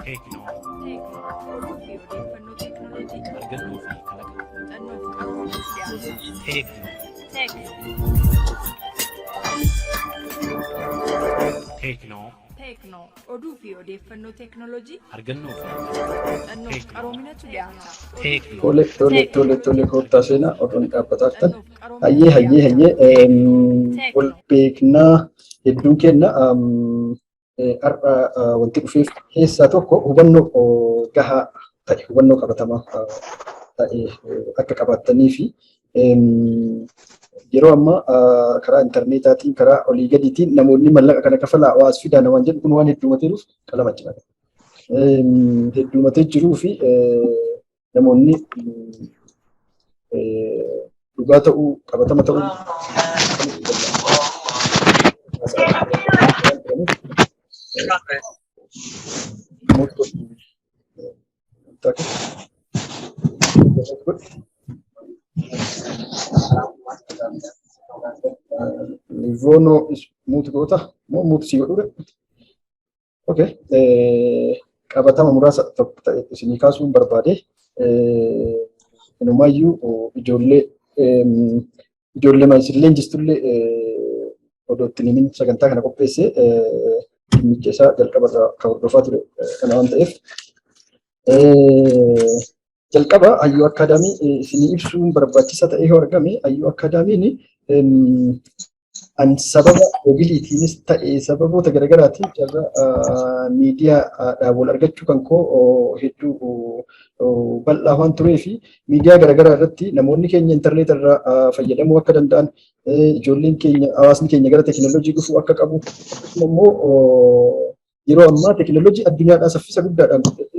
Teeknoo. Oduu fi odeeffannoo teeknooloojii. Argannoo fi kalaqa. Muuxannoo fi qaroominatu dhiyaata. Teeknoo. Teeknoo. Teeknoo. Teeknoo. Oduu fi odeeffannoo teeknooloojii. Argannoo fi kalaqa. Muuxannoo fi qaroominatu dhiyaata. Teeknoo. Tole, tole, tole, tole, kottaa seenaa oduun dhaabbataa jirtan. Muuxannoo fi qaroominatu Hayyee, hayyee, dhiyaata. hayyee, wal beeknaa hedduun kenna. Har'a wanti dhufeef keessaa tokko hubannoo gahaa ta'e, hubannoo qabatamaa ta'e akka qabaattanii fi yeroo ammaa karaa intarneetaatiin, karaa olii gadiitiin namoonni mallaqa kana kafalaa waas fidaa namaan jedhu kun waan hedduumateeruuf qalama jira. Hedduumatee jiruu fi namoonni dhugaa ta'uu, qabatama ta'uu Livono mute goota moo mute si godhuudha? Okay. Qabatama muraasa tokko ta'e isinii kaasuun barbaade. Inumaayyuu ijoollee isin leenjistullee odoo ittiin himin sagantaa kana qopheesse, dhimmicha isaa jalqabarraa kan hordofaa ture kana waan ta'eef. Jalqaba Hayyuu Akkaadaamii isinii ibsuun barbaachisaa ta'ee yoo argame, Hayyuu Akkaadaamiin an sababa mobiliitiinis ta'e sababoota garaagaraatiin carraa miidiyaadhaan wal argachuu kan koo hedduu bal'aa waan turee fi miidiyaa garaagaraa irratti namoonni keenya intarneeta irraa fayyadamuu akka danda'an, ijoolleen keenya, hawaasni keenya gara teekinooloojii dhufuu akka qabu, akkasuma immoo yeroo ammaa teekinooloojii addunyaadhaa saffisa guddaadhaan guddatee,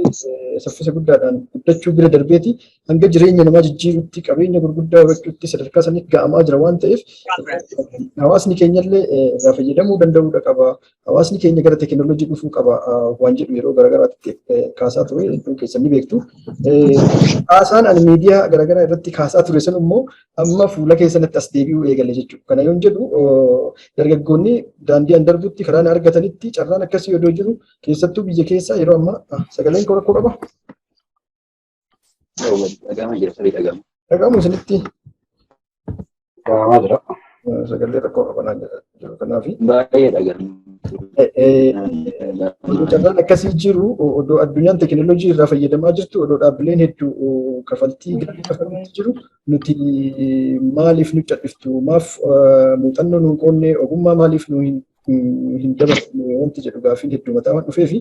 saffisa guddaadhaan guddachuu bira darbeeti hanga jireenya namaa jijjiirutti, qabeenya gurguddaa horachuutti sadarkaa sanitti ga'amaa jira waan ta'eef, hawaasni keenyallee irraa fayyadamuu danda'uudha qaba. Hawaasni keenya gara teekinooloojii dhufuu qaba waan jedhu yeroo garaagaraatti kaasaa ture hedduun keessan ni beektu. Kaasaan ani miidiyaa garaagaraa irratti kaasaa ture sun immoo amma fuula keessanitti as deebi'uu eegale jechuudha. Kana yoon jedhu, dargaggoonni daandii an darbutti karaa na argatanitti carraan akkasii odoo jiru, keessattuu biyya keessaa yeroo ammaa sagaleen koo rakkoo qaba. Dhaga'ama jira, sirrii dhaga'ama. Dhaga'amu isinitti? Dhaga'amaa jira. Sagalee rakkoo qaba naan jiru kanaafi. Baay'ee dhaga'ama. Carraan akkasii jiru, odoo addunyaan teekinooloojii irraa fayyadamaa jirtu, odoo dhaabbileen hedduu kafaltii gaarii kafaluutti jiru, nuti maaliif nu cadhiftu, maaf muuxannoo nuun qoonne, ogummaa maaliif nu hin dabarsine wanti jedhu gaafiin hedduu mataa waan dhufee fi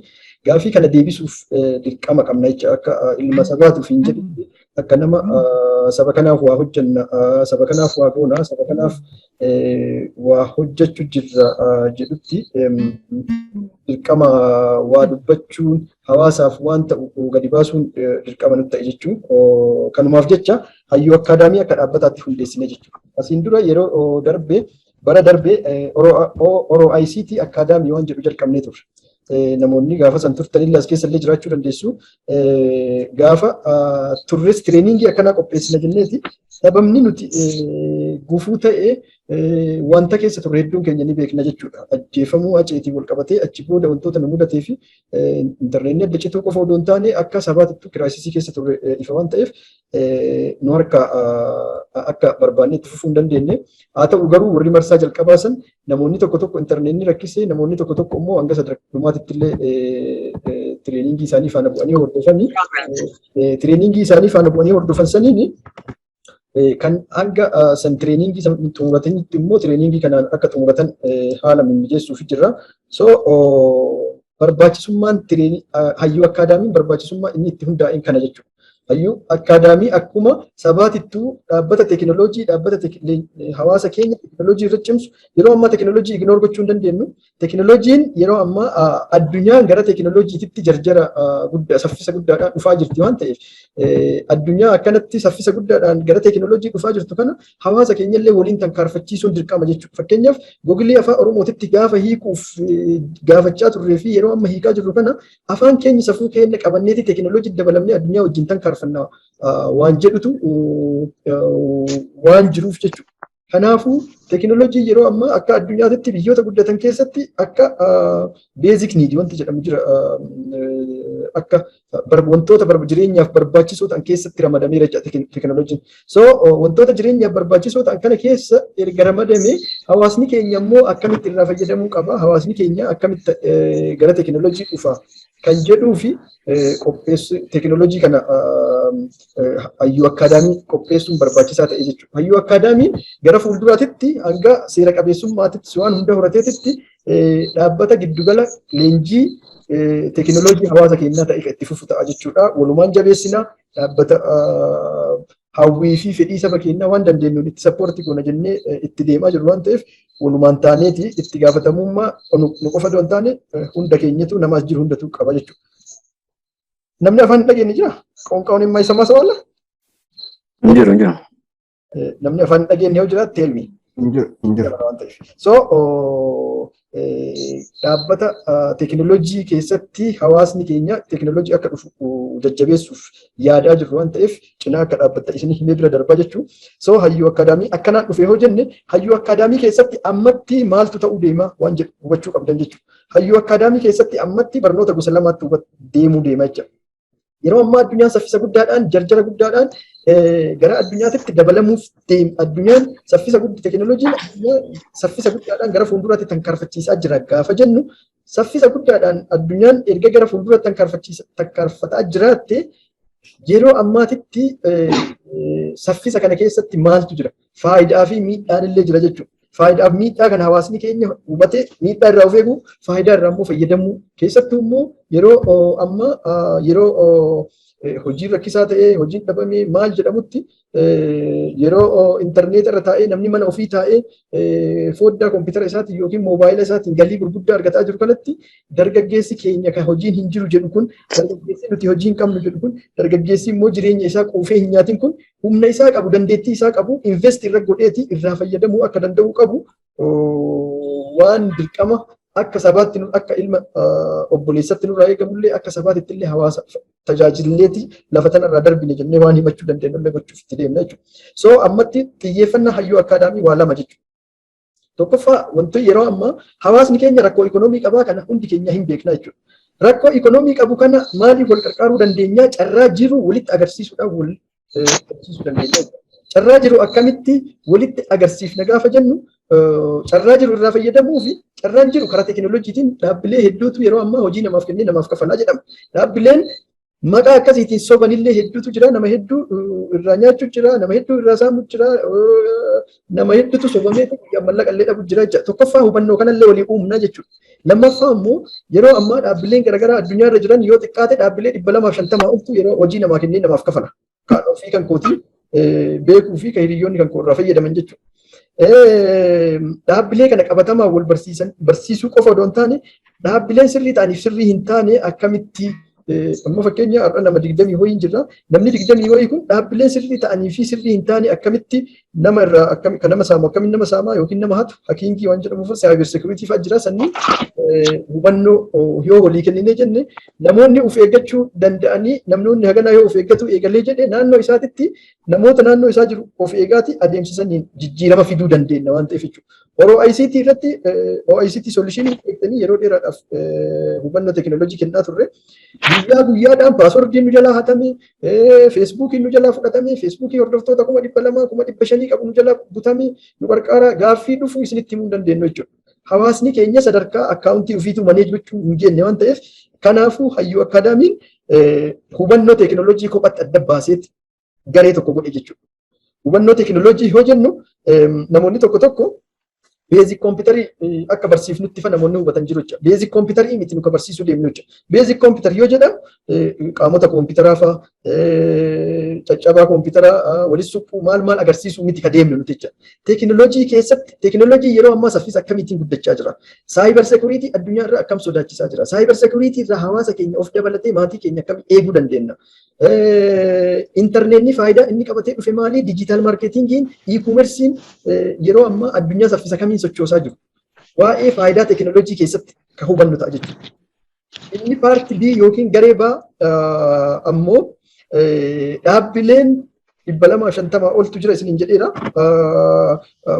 gaafii kana deebisuuf dirqama qabna jecha. Akka ilma sabaatuuf hin jedhutti, akka nama saba kanaaf waa hojjenna, saba kanaaf waa goona, saba kanaaf waa hojjechuu jirra jedhutti, dirqama waa dubbachuun, hawaasaaf waan ta'u gadi baasuun dirqama nutti ta'e jechuun. Kanumaaf jecha Hayyuu Akkaadaamii akka dhaabbataatti hundeessine jechuudha. Asiin dura yeroo darbe, bara darbe, Oro ICT Akkaadaamii waan jedhu jalqabnee turre. Namoonni gaafa san turtanillee as keessa illee jiraachuu dandeessu. Gaafa turres trainingii akkanaa qopheessina jenneeti. Sababni nuti gufuu ta'e wanta keessa turre hedduun keenya ni beekna jechuudha. Ajjeefamuu Haceetiin wal qabatee achi booda wantoota nu mudatee fi intarneetni adda cituu qofa odoo hin taane akka sabaatittuu crisisii keessa turre ifa waan ta'eef, nu harka akka barbaanne itti fufuu hin dandeenye. Haa ta'u garuu warri marsaa jalqabaa san namoonni tokko tokko intarneetni rakkisee, namoonni tokko tokko immoo hanga sadarkaa dhumaatitti illee trainingii isaanii faana bu'anii hordofanii, trainingii isaanii faana bu'anii hordofan saniin kan hanga san trainingii xumuratanitti immoo trainingii kanaan akka xumuratan haala mijeessuuf jirra. So barbaachisummaan Hayyuu Akkaadaamiin barbaachisummaa inni itti hundaa'een kana jechuudha. Hayyuu Akkaadaamii akkuma sabaatittuu dhaabbata teekinooloojii, dhaabbata hawaasa keenya teekinooloojii irra cimsu. Yeroo ammaa teekinooloojii ignore gochuu hin dandeenyu. Teekinooloojiin yeroo ammaa addunyaan gara teekinooloojiitti jarjara guddaa, saffisa guddaadhaan dhufaa jirti waan ta'eef, addunyaa akkanatti saffisa guddaadhaan gara teekinooloojii dhufaa jirtu kana hawaasa keenyallee waliin tankaarfachiisuun dirqama jechuudha. Fakkeenyaaf Googilii afaan Oromootitti gaafa hiikuuf gaafachaa turree fi yeroo amma hiikaa jirru kana, afaan keenya, safuu keenya qabanneeti teekinooloojii dabalamnee addunyaa wajjin tankaarfannaa waan jedhutu waan jiruuf jechuudha. Kanaafuu teekinooloojii yeroo ammaa akka addunyaatti biyyoota guddatan keessatti akka basic need wanti jedhamu jira. Akka wantoota jireenyaaf barbaachisoo ta'an keessatti ramadameera jechuudha teekinooloojiin. So wantoota jireenyaaf barbaachisoo ta'an kana keessa erga ramadame, hawaasni keenya immoo akkamitti irraa fayyadamuu qaba, hawaasni keenya akkamitti gara teekinooloojii dhufa kan jedhuu fi qopheessu teekinooloojii kana Hayyuu Academy qopheessuun barbaachisaa ta'e jechuudha. Hayyuu Academyn gara fuulduraatitti hanga seera qabeessummaatitti waan hunda horateetitti dhaabbata giddugala leenjii teekinooloojii hawaasa keenyaa ta'e itti fufu ta'a jechuudha. Walumaan jabeessina. Dhaabbata hawwii fi fedhii saba keenyaa waan dandeenyuun itti support goona jennee itti deemaa jiru waan ta'eef, walumaan taaneeti itti gaafatamummaa nu qofa osoo hin taane hunda keenyatu namaas jiru hundatu qaba jechuudha. Namni afaan hin dhageenye jira? ቋንቋውን የማይሰማ ሰው አለ? Hin jiru, hin jiru. Namni afaan hin dhageenye yoo jiraate, tell me. Hin jiru, hin jiru. Waan ta'eef. So dhaabbata teekinooloojii keessatti hawaasni keenya teekinooloojii akka dhufu jajjabeessuuf yaadaa jirru waan ta'eef, cinaa akka dhaabbata isin himee bira darbaa jechuudha. So Hayyuu Academy akkanaan dhufe yoo jenne, Hayyuu Academy keessatti ammatti maaltu ta'uu deema waan jedhu hubachuu qabdan jechuudha. Hayyuu Academy keessatti ammatti barnoota gosa lamaatti deemuu deema jechuudha. Yeroo ammaa addunyaan saffisa guddaadhaan, jarjara guddaadhaan gara addunyaatti dabalamuuf deema. Addunyaan saffisa guddaa, teekinooloojiin saffisa guddaadhaan gara fuulduraatti tankaarfachiisaa jira gaafa jennu, saffisa guddaadhaan addunyaan erga gara fuulduraatti tankaarfataa jiraatte, yeroo ammaatitti saffisa kana keessatti maaltu jira? Faayidaa fi miidhaan illee jira jechuudha. Faayidaa fi miidhaa kana hawaasni keenya hubatee miidhaa irraa of eeguu, faayidaa irraa immoo fayyadamuu, keessattuu immoo yeroo amma yeroo hojiin rakkisaa ta'ee, hojiin dhabamee maal jedhamutti, yeroo intarneeta irra taa'ee namni mana ofii taa'ee foddaa kompiitara isaatiin yookiin moobaayila isaatiin galii gurguddaa argataa jiru kanatti, dargaggeessi keenya kan hojiin hin jiru jedhu kun, dargaggeessi nuti hojii hin qabnu jedhu kun, dargaggeessi immoo jireenya isaa quufee hin nyaatin kun, humna isaa qabu, dandeettii isaa qabu invest irra godheeti irraa fayyadamuu akka danda'u qabu waan dirqama akka sabaatti, akka ilma obboleessatti nurraa eegamullee, akka sabaatitti illee hawaasa tajaajilleeti lafa tanarraa darbine jennee waan himachuu dandeenyullee gochuuf itti deemna jechuudha. So ammatti xiyyeeffannaa Hayyuu Academy waa lama jechuudha. Tokkoffaa, wanti yeroo ammaa hawaasni keenya rakkoo ikonoomii qabaa kana hundi keenya hin beekna jechuudha. Rakkoo ikonoomii qabu kana maaliif wal qarqaaruu dandeenya? Carraa jiru walitti agarsiisuudhaan wal agarsiisuu dandeenya. Carraa jiru akkamitti walitti agarsiifna gaafa jennu, carraa jiru irraa fayyadamuu fi carraan jiru karaa teekinooloojiitiin dhaabbilee hedduutu yeroo ammaa hojii namaaf kennee namaaf kafalaa jedhama. Dhaabbileen maqaa akkasiitiin sobanillee hedduutu jira. Nama hedduu irraa nyaachuu jira. Nama hedduu irraa saamuu jira. Nama hedduutu sobamee mallaqa illee dhabu jira jechuudha. Tokkoffaa, hubannoo kanallee walii uumna jechuudha. Lammaffaa immoo, yeroo ammaa dhaabbileen garaagaraa addunyaa irra jiran yoo xiqqaate dhaabbilee 250 oltu yeroo hojii namaa kennee namaaf kafala. Kan ofii kan kootii beekuu fi kan hiriyoonni kan koo irraa fayyadaman jechuudha. Dhaabbilee kana qabatamaa wal barsiisan barsiisuu qofa odoo hin taane, dhaabbileen sirrii ta'aniif sirrii hin taane akkamitti, amma fakkeenya har'a nama 20 ho'iin jirra. Namni 20 ho'ii kun dhaabbileen sirrii ta'anii fi sirrii hin taane akkamitti nama irraa akkami kan nama saamu akkamitti nama saamaa yookiin nama hatu, hacking waan jedhamu, cyber security fa'aa jira, sanii hubannoo yoo walii kenninee jenne, namoonni of eeggachuu danda'anii, namoonni haganaa yoo of eeggatu eegalee jedhe, naannoo isaatitti namoota naannoo isaa jiru of eegaati adeemsisaniin jijjiirama fiduu dandeenya waan ta'eef jechuudha. Yeroo ICT irratti OICT solution eegtanii yeroo dheeraadhaaf hubannoo teekinooloojii kennaa turre. Guyyaa guyyaadhaan passwordiin nu jalaa hatame, Facebookiin nu jalaa fudhatame, Facebookii hordoftoota 200,000, 500,000 qabu nu jalaa butame, nu qarqaara gaaffii dhufu isinitti himuu hin dandeenyu jechuudha. Hawaasni keenya sadarkaa akkaawuntii ofiituu manage gochuu hin geenye waan ta'eef, kanaafuu Hayyuu Academyn hubannoo teekinooloojii kophatti adda baaseeti garee tokko godhe jechuudha. Hubannoo teekinooloojii yoo jennu, namoonni tokko tokko basic kompiitarii akka barsiifnutti fa namoonni hubatan jiru jechuudha. Basic kompiitarii miti nu ka barsiisuu deemnu jechuudha. Basic computer yoo jedhamu, qaamota kompiitaraa fa'a, caccabaa kompiitaraa walis suphuu maal maal agarsiisuu miti ka deemnu nuti jechuudha. Teekinooloojii keessatti teekinooloojii yeroo ammaa saffisa akkamiitiin guddachaa jira? Cyber security addunyaa irra akkam sodaachisaa jira? Cyber security irraa hawaasa keenya of dabalatee maatii keenya akkam eeguu dandeenya? Intarneetni faayidaa inni qabatee dhufe maali? Digital marketingiin, e-commerceiin yeroo ammaa addunyaa saffisa kamiin sochoosaa jiru? Waa'ee faayidaa teekinooloojii keessatti kan hubannu ta'a jechuudha. Inni part B yookiin garee baa ammoo dhaabbileen 250 oltu jira isiniin jedheera.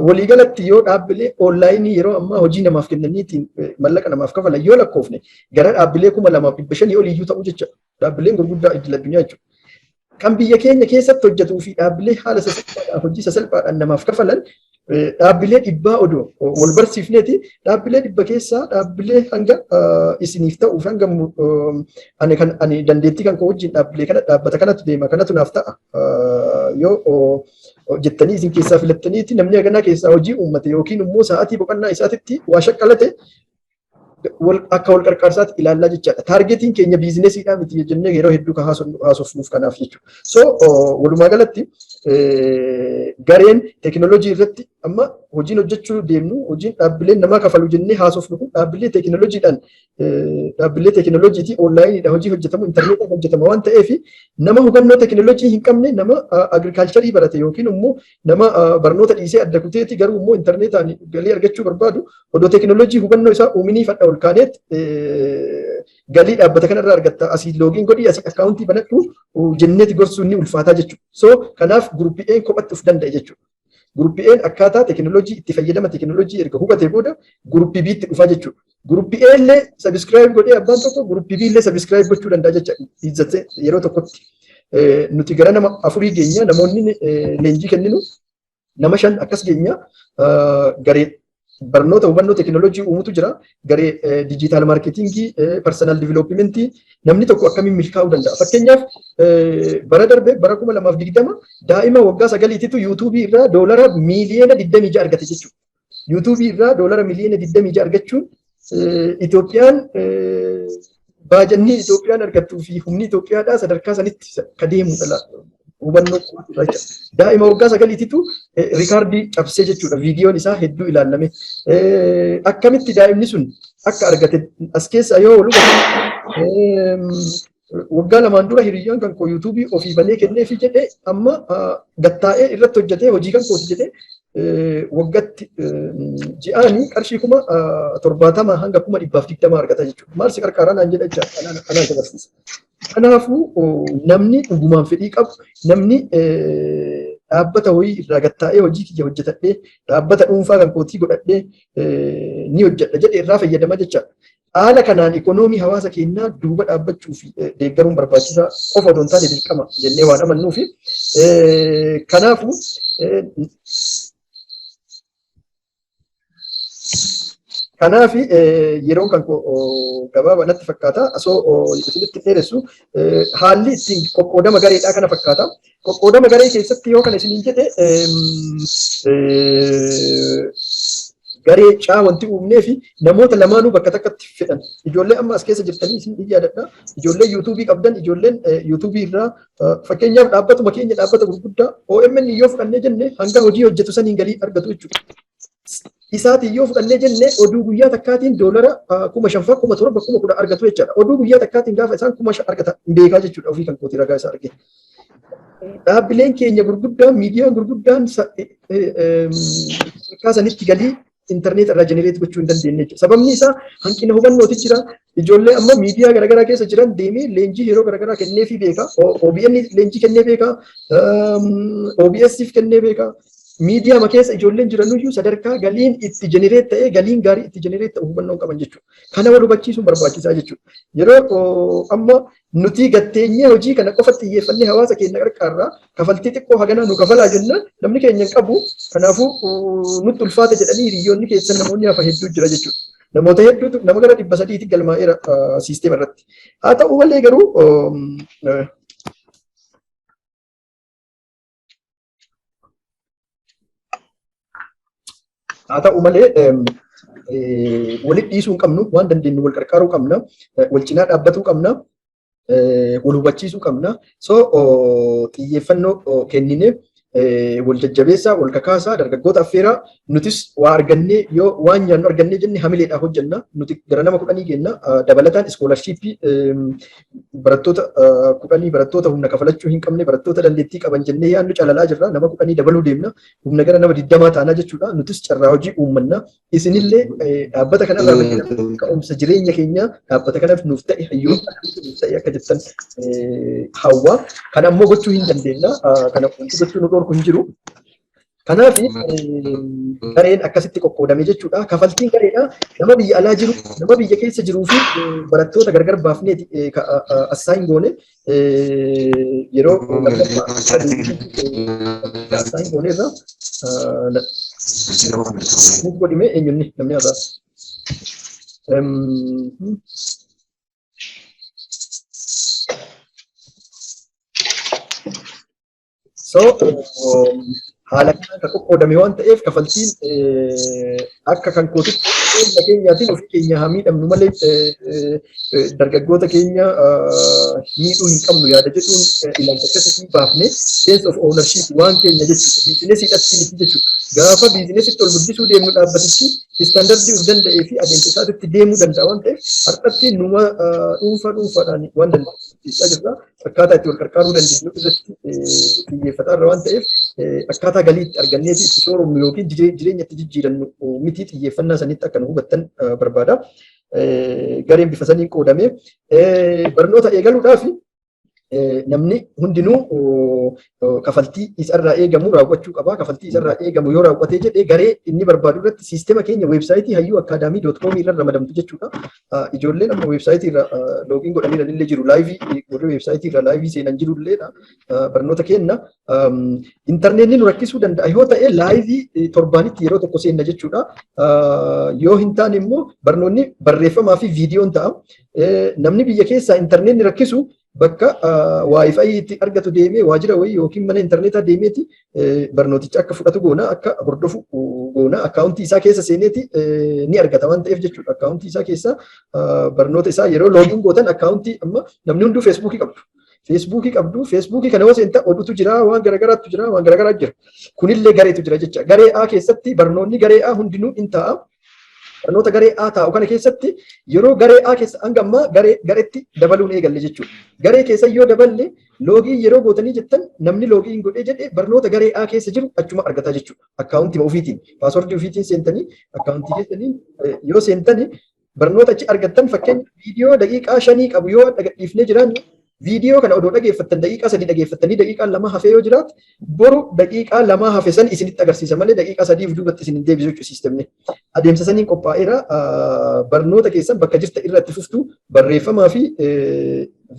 Waliigalatti yoo dhaabbilee online yeroo ammaa hojii namaaf kennaniitiin mallaqa namaaf kafalan yoo lakkoofne, gara dhaabbilee 2,500 oliyyuu ta'uu jecha. Dhaabbileen gurguddaa idil addunyaa jechuudha. Kan biyya keenya keessatti hojjetuu fi dhaabbilee haala sasalphaadhaan hojii sasalphaadhaan namaaf kafalan dhaabbilee 100 odoo wal barsiifneeti dhaabbilee 100 keessaa dhaabbilee hanga isiniif ta'uuf hanga ani kan ani dandeettii kan koo wajjin dhaabbilee kana dhaabbata kanatu deema kanatu naaf ta'a yoo jettanii isin keessaa filattaniiti namni haganaa keessaa hojii uummate yookiin immoo sa'aatii boqonnaa isaatitti waa shaqqalate akka wal qarqaarsaatti ilaallaa jechaadha. Taargetiin keenya biizinesiidhaa miti jennee yeroo hedduu kan haasofnuuf kanaaf jechuudha. So walumaa galatti gareen teekinooloojii irratti amma hojiin hojjechuu deemnu hojiin dhaabbileen namaa kafalu jennee haasofnu kun dhaabbilee teekinooloojiidhaan dhaabbilee teekinooloojiitii onlaayiniidha hojii hojjetamu intarneetaan hojjetama waan ta'eef nama hubannoo teekinooloojii hin qabne nama agirikaalcharii barate yookiin immoo nama barnoota dhiisee adda kuteeti garuu immoo intarneetaan galii argachuu barbaadu odoo teekinooloojii hubannoo isaa uuminiif adda ol kaaneet galii dhaabbata kanarraa argatta asii loogiin godhii asii akkaawuntii banadhu jenneeti gorsuun ni ulfaataa jechuudha. So kanaaf guruppii A'n kophatti of danda'e jechuudha. Guruppii A'n akkaataa teekinooloojii itti fayyadama teekinooloojii erga hubatee booda guruppii B'tti dhufaa jechuudha. Guruppii A illee sabiskiraayib godhee abbaan tokko guruppii B illee sabiskiraayib gochuu danda'a jecha yeroo tokkotti. Nuti gara nama 4 geenya namoonni leenjii kenninu nama 5 akkas geenya garee barnoota hubannoo teekinooloojii uumutu jira. Garee diijitaal maarketingii, personal developmentii namni tokko akkamiin milkaa'uu danda'a. Fakkeenyaaf bara darbe bara 2020 daa'ima waggaa 9titu yuutuubii irraa doolara miiliyoona 26 argate jechuudha. Yuutuubii irraa doolara miiliyoona 26 argachuun Itoophiyaan baajanni Itoophiyaan argattuu fi humni Itoophiyaadhaa sadarkaa sanitti ka deemudha. Hubannoo jechuudha. Daa'ima waggaa 9titu rikaardii cabsee jechuudha. Viidiyoon isaa hedduu ilaalame. Akkamitti daa'imni sun akka argate as keessa yoo wal waggaa 2 dura hiriyyaan kan koo yuutuubii ofii banee kenneefi jedhee amma gattaa'ee irratti hojjetee hojii kan kooti jedhee waggaatti ji'aanii qarshii 70,000 hanga 120,000 argata jechuudha. Maal si qarqaaraa naan jedha jechuudha. Anaan agarsiisa. Kanaafuu namni dhugumaan fedhii qabu namni dhaabbata wayii irraa gattaa'ee hojii kiyya hojjetadhee dhaabbata dhuunfaa kan kootii godhadhee ni hojjedha jedhee irraa fayyadama jechaadha. Haala kanaan ikoonoomii hawaasa keenyaa duuba dhaabbachuu fi deeggaruun barbaachisaa qofa odoo hin taane dirqama jennee waan amannuufi kanaafuu kanaaf yeroon kan gabaabaa natti fakkaata. Asoo isinitti dheeressu haalli ittiin qoqqoodama gareedhaa kana fakkaata. Qoqqoodama garee keessatti yoo kana isiniin jedhe garee caa wanti uumnee fi namoota lamaanuu bakka takkatti fedhan. Ijoollee amma as keessa jirtanii isin ni yaadadha. Ijoollee yuutuubii qabdan, ijoolleen yuutuubii irraa fakkeenyaaf dhaabbatuma keenya dhaabbata gurguddaa OMN yoo fudhannee jenne hanga hojii hojjetu saniin galii argatu jechuudha. Isaatiin yoo fudhannee jenne oduu guyyaa takkaatiin doolara 5,000 7,000 10,000 argatu jechaadha. Oduu guyyaa takkaatiin gaafa isaan 5,000 argatan beekaa jechuudha ofii kan kooti ragaa isaa arge. Dhaabbileen keenya gurguddaan miidiyaan gurguddaan sadarkaa sanitti galii intarneet irraa jenereet gochuu hin dandeenye jechuudha. Sababni isaa hanqina hubannooti jira. Ijoollee amma miidiyaa garaagaraa keessa jiran deemee leenjii yeroo garaagaraa kenneefii beeka. OBN leenjii kennee beeka. OBS'if kennee beeka. Miidiyaa keessa ijoolleen jiranuyyuu sadarkaa galiin itti jenereet ta'ee galiin gaarii itti jenereet ta'u hubannoo qaban jechuudha. Kana wal hubachiisuun barbaachisaa jechuudha. Yeroo amma nuti gatteenyee hojii kana qofa xiyyeeffannee hawaasa keenya qarqaarraa kafaltii xiqqoo haganaa nu kafalaa jennaan namni keenya hin qabu. Kanaafuu nutti ulfaata jedhanii hiriyoonni keessan namoonni hafa hedduu jira jechuudha. Namoota hedduutu nama gara 300 galmaa'eera siisteema irratti. Haa ta'u malee garuu haa ta'u malee walitti dhiisuu hin qabnu, waan dandeenyu wal qarqaaruu qabna, wal cinaa dhaabbatuu qabna, wal hubachiisuu qabna. So xiyyeeffannoo kenninee wal jajjabeessaa, wal kakaasaa, dargaggoota affeeraa nutis waa argannee yoo waan nyaannu argannee jenne hamileedhaaf hojjenna. Nuti gara nama 10 kenna. Dabalataan iskoolarshiippii barattoota 10 barattoota humna kafalachuu hin qabne barattoota dandeettii qaban jennee yaadnu calalaa jirra. Nama 10 dabaluu deemna. Humna gara nama 20 taanaa jechuudha. Nutis carraa hojii uummanna. Isinillee dhaabbata kanarraa fayyadamuu ka'umsa jireenya keenyaa dhaabbata kanaaf nuuf ta'e hayyoota nuuf ta'e akka jettan hawwa. Kana ammoo gochuu hin dandeenya. Kana gochuu nu dhorku hin jiru. Kanaaf gareen akkasitti qoqqoodame jechuudha. Kafaltiin gareedha. Nama biyya alaa jiru, nama biyya keessa jiruu fi barattoota gargar baafneeti assign goone, yeroo assign goone irra nuuf godhime. Eenyunni namni haasaa? So haala kanaan kan qoqqoodame waan ta'eef, kafaltiin akka kan kootitti keenya keenyaatiin ofii keenya haa miidhamnu malee dargaggoota keenya miidhuu hin qabnu yaada jedhuun ilaalcha akkasii baafne, sense of ownership waan keenya jechuudha. Biizinesiidhaatti miti jechuudha. Gaafa biizinesitti ol guddisuu deemnu, dhaabbatichi istaandardii of danda'ee fi adeemsa isaatitti deemuu danda'a waan ta'eef, har'atti numa dhuunfaa dhuunfaadhaan waan dandeessisaa jirra. Akkaataa itti wal qarqaaruu dandeenyu irratti xiyyeeffataa irra waan ta'eef, akkaataa galii itti arganneeti itti sooromnu yookiin jireenya itti jijjiirannu miti xiyyeeffannaa sanitti akka nu hubattan barbaada. Gareen bifa saniin qoodamee barnoota eegaluudhaaf namni hundinuu kafaltii isarraa eegamu raawwachuu qaba. Kafaltii isarraa eegamu yoo raawwatee jedhee, garee inni barbaadu irratti siistema keenya weebsaayitii hayyuacademy.com irra ramadamtu jechuudha. Ijoolleen amma weebsaayitii irra login godhanii illee jiru. Live warri weebsaayitii irra live seenan jiru illeedha. Barnoota kenna. Intarneetni nu rakkisuu danda'a yoo ta'e, live torbaanitti yeroo tokko seenna jechuudha. Yoo hin taane immoo barnoonni barreeffamaa fi viidiyoon ta'a. Namni biyya keessaa intarneetni rakkisu bakka WiFi itti argatu deemee, waajjira wayii yookiin mana intarneetaa deemeeti barnooticha akka fudhatu goona, akka hordofu goona. Akkaawuntii isaa keessa seeneeti ni argata waan ta'eef jechuudha. Akkaawuntii isaa keessa barnoota isaa yeroo login gootan, akkaawuntii amma namni hunduu feesbuukii qabdu. Feesbuukii qabdu, feesbuukii kana yoo seenta oduutu jira, waan garagaraatu jira, waan garagaraa jira. Kunillee gareetu jira jecha. Garee A keessatti barnoonni garee A hundinuu in ta'a. Barnoota garee A taa'u kana keessatti yeroo garee A keessa hanga ammaa garee gareetti dabaluun eegalle jechuudha. Garee keessa yoo daballe, login yeroo gootanii jettan, namni login godhee jedhee barnoota garee A keessa jiru achuma argata jechuudha. Akkaawuntii ofiitiin, paaswordii ofiitiin seentanii, akkaawuntii keessanii yoo seentanii barnoota achi argattan, fakkeenya viidiyoo daqiiqaa 5 qabu yoo dhiifnee jiraanne, viidiyoo kana odoo dhageeffattan daqiiqaa 3 dhageeffattanii daqiiqaa 2 hafee yoo jiraate, boru daqiiqaa 2 hafe san isinitti agarsiisa malee daqiiqaa 3f duubatti isin hin deebisu jechuudha siistemni. Adeemsa saniin qophaa'eera. Barnoota keessan bakka jirta irratti fuftu barreeffamaa fi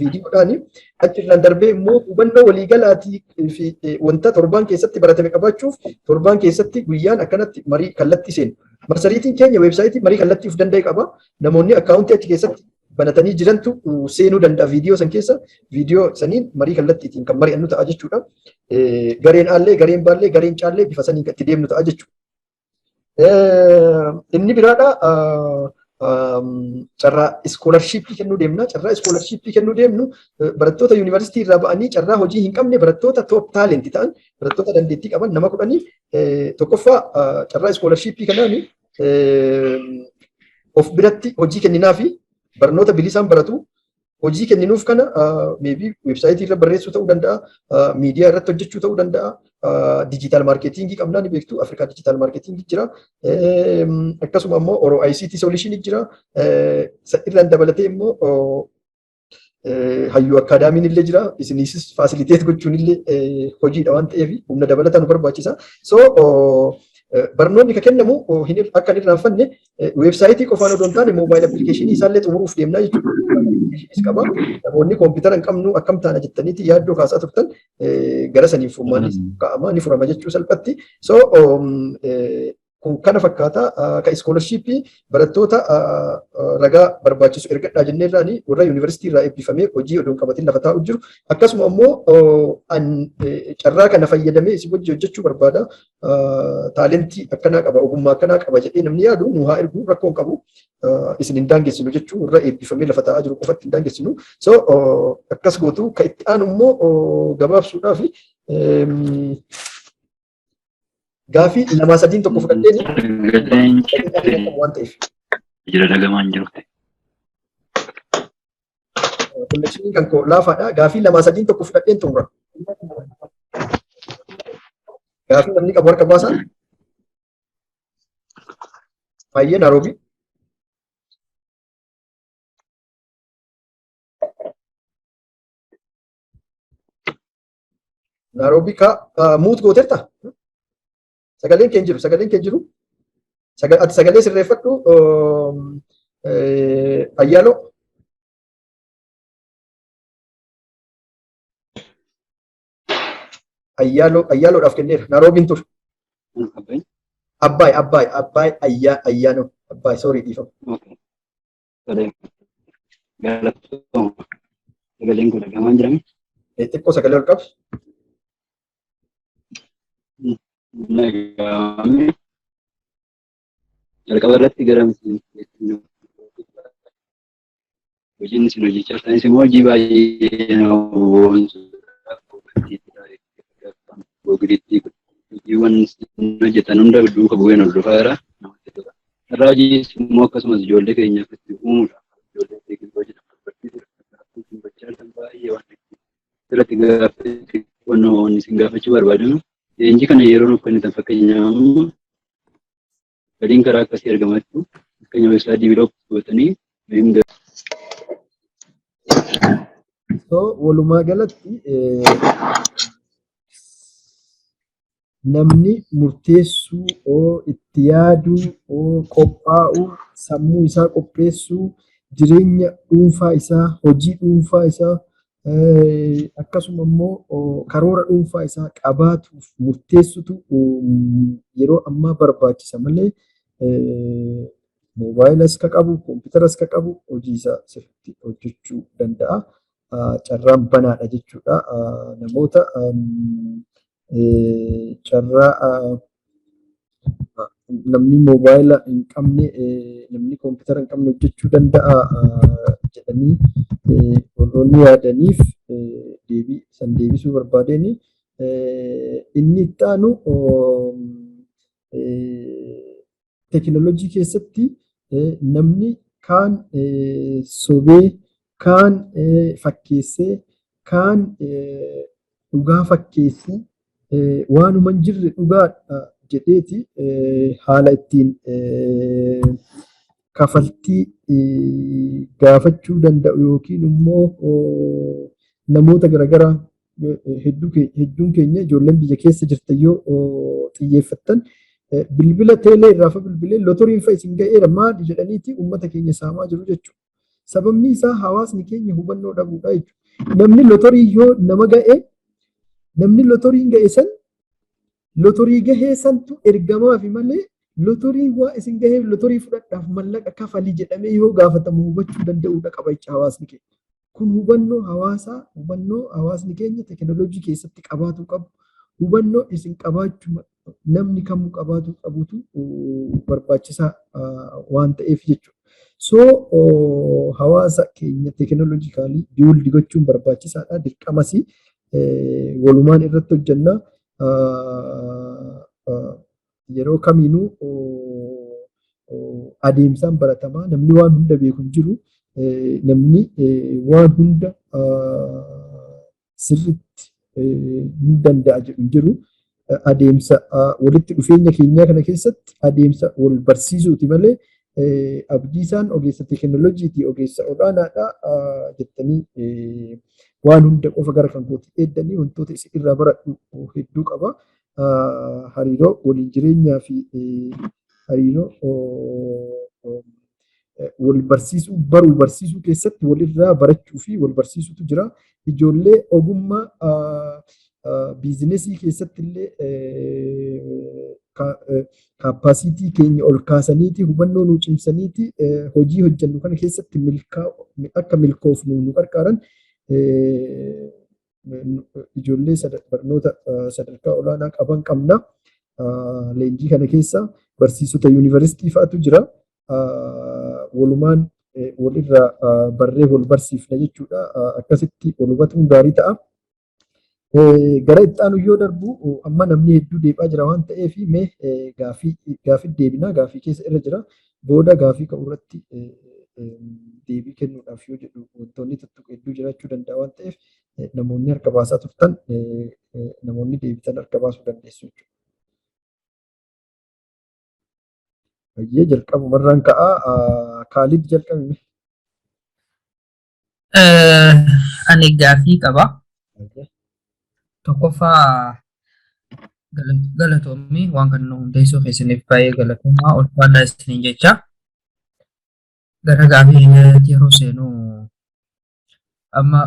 viidiyoodhaan. Achirraan darbee immoo hubannoo waliigalaatii fi wanta torbaan keessatti baratame qabaachuuf torbaan keessatti guyyaan akkanatti marii kallattii seenu. Marsariitiin keenya weebsaayitii marii kallattii of danda'e qaba. Namoonni akkaawuntii achi keessatti banatanii jirantu seenuu danda'a viidiyoo san keessa, viidiyoo saniin marii kallattiitiin kan mari'annu ta'a jechuudha. Gareen aallee, gareen baallee, gareen caallee bifa saniin kan itti deemnu ta'a jechuudha. Inni biraadha, carraa iskoolarshiippii kennuu deemna. Carraa iskoolarshiippii kennuu deemnu barattoota yuunivarsiitii irraa ba'anii carraa hojii hin qabne, barattoota top talent ta'an, barattoota dandeettii qaban nama 10. Tokkoffaa, carraa iskoolarshiippii kanaan of biratti hojii kenninaa fi barnoota bilisaan baratu. Hojii kenninuuf kana maybe weebsaayitii irra barreessuu ta'uu danda'a, miidiyaa irratti hojjechuu ta'uu danda'a, digital marketingii qabnaa ni beektu, Afrikaa digital marketingii jira, akkasuma immoo Oro ICT solutionii jira, irraan dabalatee immoo Hayyuu Academyn illee jira, isiniisis facilitate gochuun illee hojiidha waan ta'eef humna dabalataa nu barbaachisa. So barnoonni kan kennamu akka hin irraanfanne weebsaayitii qofaan odoo hin taane mobile applicationii isaallee xumuruuf deemnaa jechuudha. Qaba. Namoonni koompitara hin qabnu akkam taana jettaniiti yaaddoo kaasaa turtan, gara saniin furmaanni kaa'ama, ni furama jechuu salphatti. So kun kana fakkaata. Ka iskoolarshiippii barattoota ragaa barbaachisu ergadhaa jenneerraani, warra yuunivarsiitii irraa eebbifamee hojii odoo hin qabatin lafa taa'u jiru. Akkasuma immoo carraa kana fayyadamee isin wajji hojjechuu barbaada. Talentii akkanaa qaba, ogummaa akkanaa qaba jedhee namni yaadu nu haa ergu, rakkoo hin qabu. Isin hin daangessinu jechuu, warra eebbifamee lafa taa'aa jiru qofatti hin daangessinu. So akkas gootu. Ka itti aanu immoo gabaabsuudhaaf gaafii lamaa sadiin tokko fudhadheen waan ta'eef. Jira, dhagamaan jiru. Connectioniin kan koo laafaadha. Gaafii lamaa sadiin tokko fudhadheen xumura. Gaafii namni qabu harka baasaa. Baay'ee Naaroobii. Naaroobii ka mute gooteerta? Sagaleen kee hin jiru. Sagaleen kee hin jiru. Ati sagalee sirreeffadhu, Ayyaaloo. Ayyaaloo, Ayyaaloodhaaf kenneera. Naaroobiin ture. Abbaay, Abbaay, Abbaay, Ayyaa, Ayyaanoo. Abbaay, sorry, dhiifama. Sagaleen kun dhagahamaa jirame. Xiqqoo sagalee ol qabi. Dhagahame. Jalqaba irratti gara hojiin isin hojjechaa jirtanis immoo hojii baay'ee nama boonsudha. Googilitti hojiiwwan isin hojjetan hunda duuka bu'een hordofaa jira. Namatti tola. Irraa hojii immoo akkasumas ijoollee keenyaaf itti uumuudha. Ijoollee teekinooloojii barsiisuudha. Isin gochaa jirtan baay'ee waan irratti gaaffii wanni isin gaafachuu barbaadanu. Leenjii kana yeroo nuuf kennitan, fakkeenyaaf amma galiin karaa akkasii argamaa jiru. Fakkeenya website develop gootanii So walumaa galatti namni murteessuu oo itti yaaduu oo qophaa'uu, sammuu isaa qopheessuu, jireenya dhuunfaa isaa, hojii dhuunfaa isaa, akkasuma immoo karoora dhuunfaa isaa qabaatuuf murteessutu yeroo ammaa barbaachisa malee moobaayilas ka qabu, kompiitaras ka qabu hojii isaa sirriitti hojjechuu danda'a. Carraan banaadha jechuudha. Namoota carraa namni moobaayila hin qabne, namni kompiitara hin qabne hojjechuu danda'a jedhanii warroonni yaadaniif deebii san deebisuu barbaadeen. Inni itti aanu, teekinooloojii keessatti namni kaan sobee, kaan fakkeessee, kaan dhugaa fakkeessee, waanuma hin jirre dhugaadha jedheeti haala ittiin kafaltii gaafachuu danda'u yookiin immoo namoota garaagaraa hedduun keenya ijoolleen biyya keessa jirtan yoo xiyyeeffattan, bilbila teelee irraa fa bilbilee lotoriin fa isin ga'eera maali jedhaniiti uummata keenya saamaa jiru jechuudha. Sababni isaa hawaasni keenya hubannoo dhabuudha jechuudha. Namni lotorii yoo nama ga'e, namni lotoriin ga'e san lotorii gahee santu ergamaafi malee lotorii waa isin gahee lotorii fudhadhaaf mallaqa kafalii jedhamee yoo gaafatamu hubachuu danda'uudha qaba jecha hawaasni keenya. Kun hubannoo hawaasaa, hubannoo hawaasni keenya teekinooloojii keessatti qabaatu qabu, hubannoo isin qabaachuu namni kamuu qabaatu qabutu barbaachisaa waan ta'eef jechuudha. So hawaasa keenya technologically build gochuun barbaachisaadha. Dirqamas walumaan irratti hojjenna. Yeroo kamiinuu adeemsaan baratamaa, namni waan hunda beeku hin jiru. Namni waan hunda sirriitti hin danda'a jedhu hin jiru. Adeemsa walitti dhufeenya keenyaa kana keessatti adeemsa wal barsiisuuti malee Abdiisaan ogeessa teekinooloojiiti, ogeessa olaanaadha jettanii waan hunda qofa gara kan kooti eeddanii wantoota isin irraa baradhu hedduu qaba. Hariiroo waliin jireenyaa fi hariiroo wal barsiisuu, baruu barsiisuu keessatti walirraa barachuu fi wal barsiisuutu jira. Ijoollee ogummaa biizinesii keessatti illee capacity keenya ol kaasaniiti, hubannoo nu cimsaniiti, hojii hojjennu kana keessatti akka milkoofnu nu qarqaaran ijoollee barnoota sadarkaa olaanaa qaban qabna. Leenjii kana keessa barsiisota yuunivarsiitii fa'atu jira. Walumaan walirraa barree wal barsiifna jechuudha. Akkasitti wal hubatuun gaarii ta'a. Gara itti aanu yoo darbu, amma namni hedduu deebi'aa jira waan ta'eef mee gaafii deebinaa, gaafii keessa irra jira. Booda gaafii ka'u irratti deebii kennuudhaaf yoo jedhu wantoonni tuttuqu hedduu jiraachuu danda'a waan ta'eef namoonni harka baasaa turtan, namoonni deebitan harka baasuu dandeessu jechuudha. Baay'ee jalqabumarraan ka'aa, Kaalid jalqabime. Ani gaafii qaba. Tokkoffaa, Galatoomii waan kana nu hundeessuu keessaniif baay'ee galatoomaa, ulfaadhaa isiniin jecha. Gara gaafii keenyaatti yeroo seenu, amma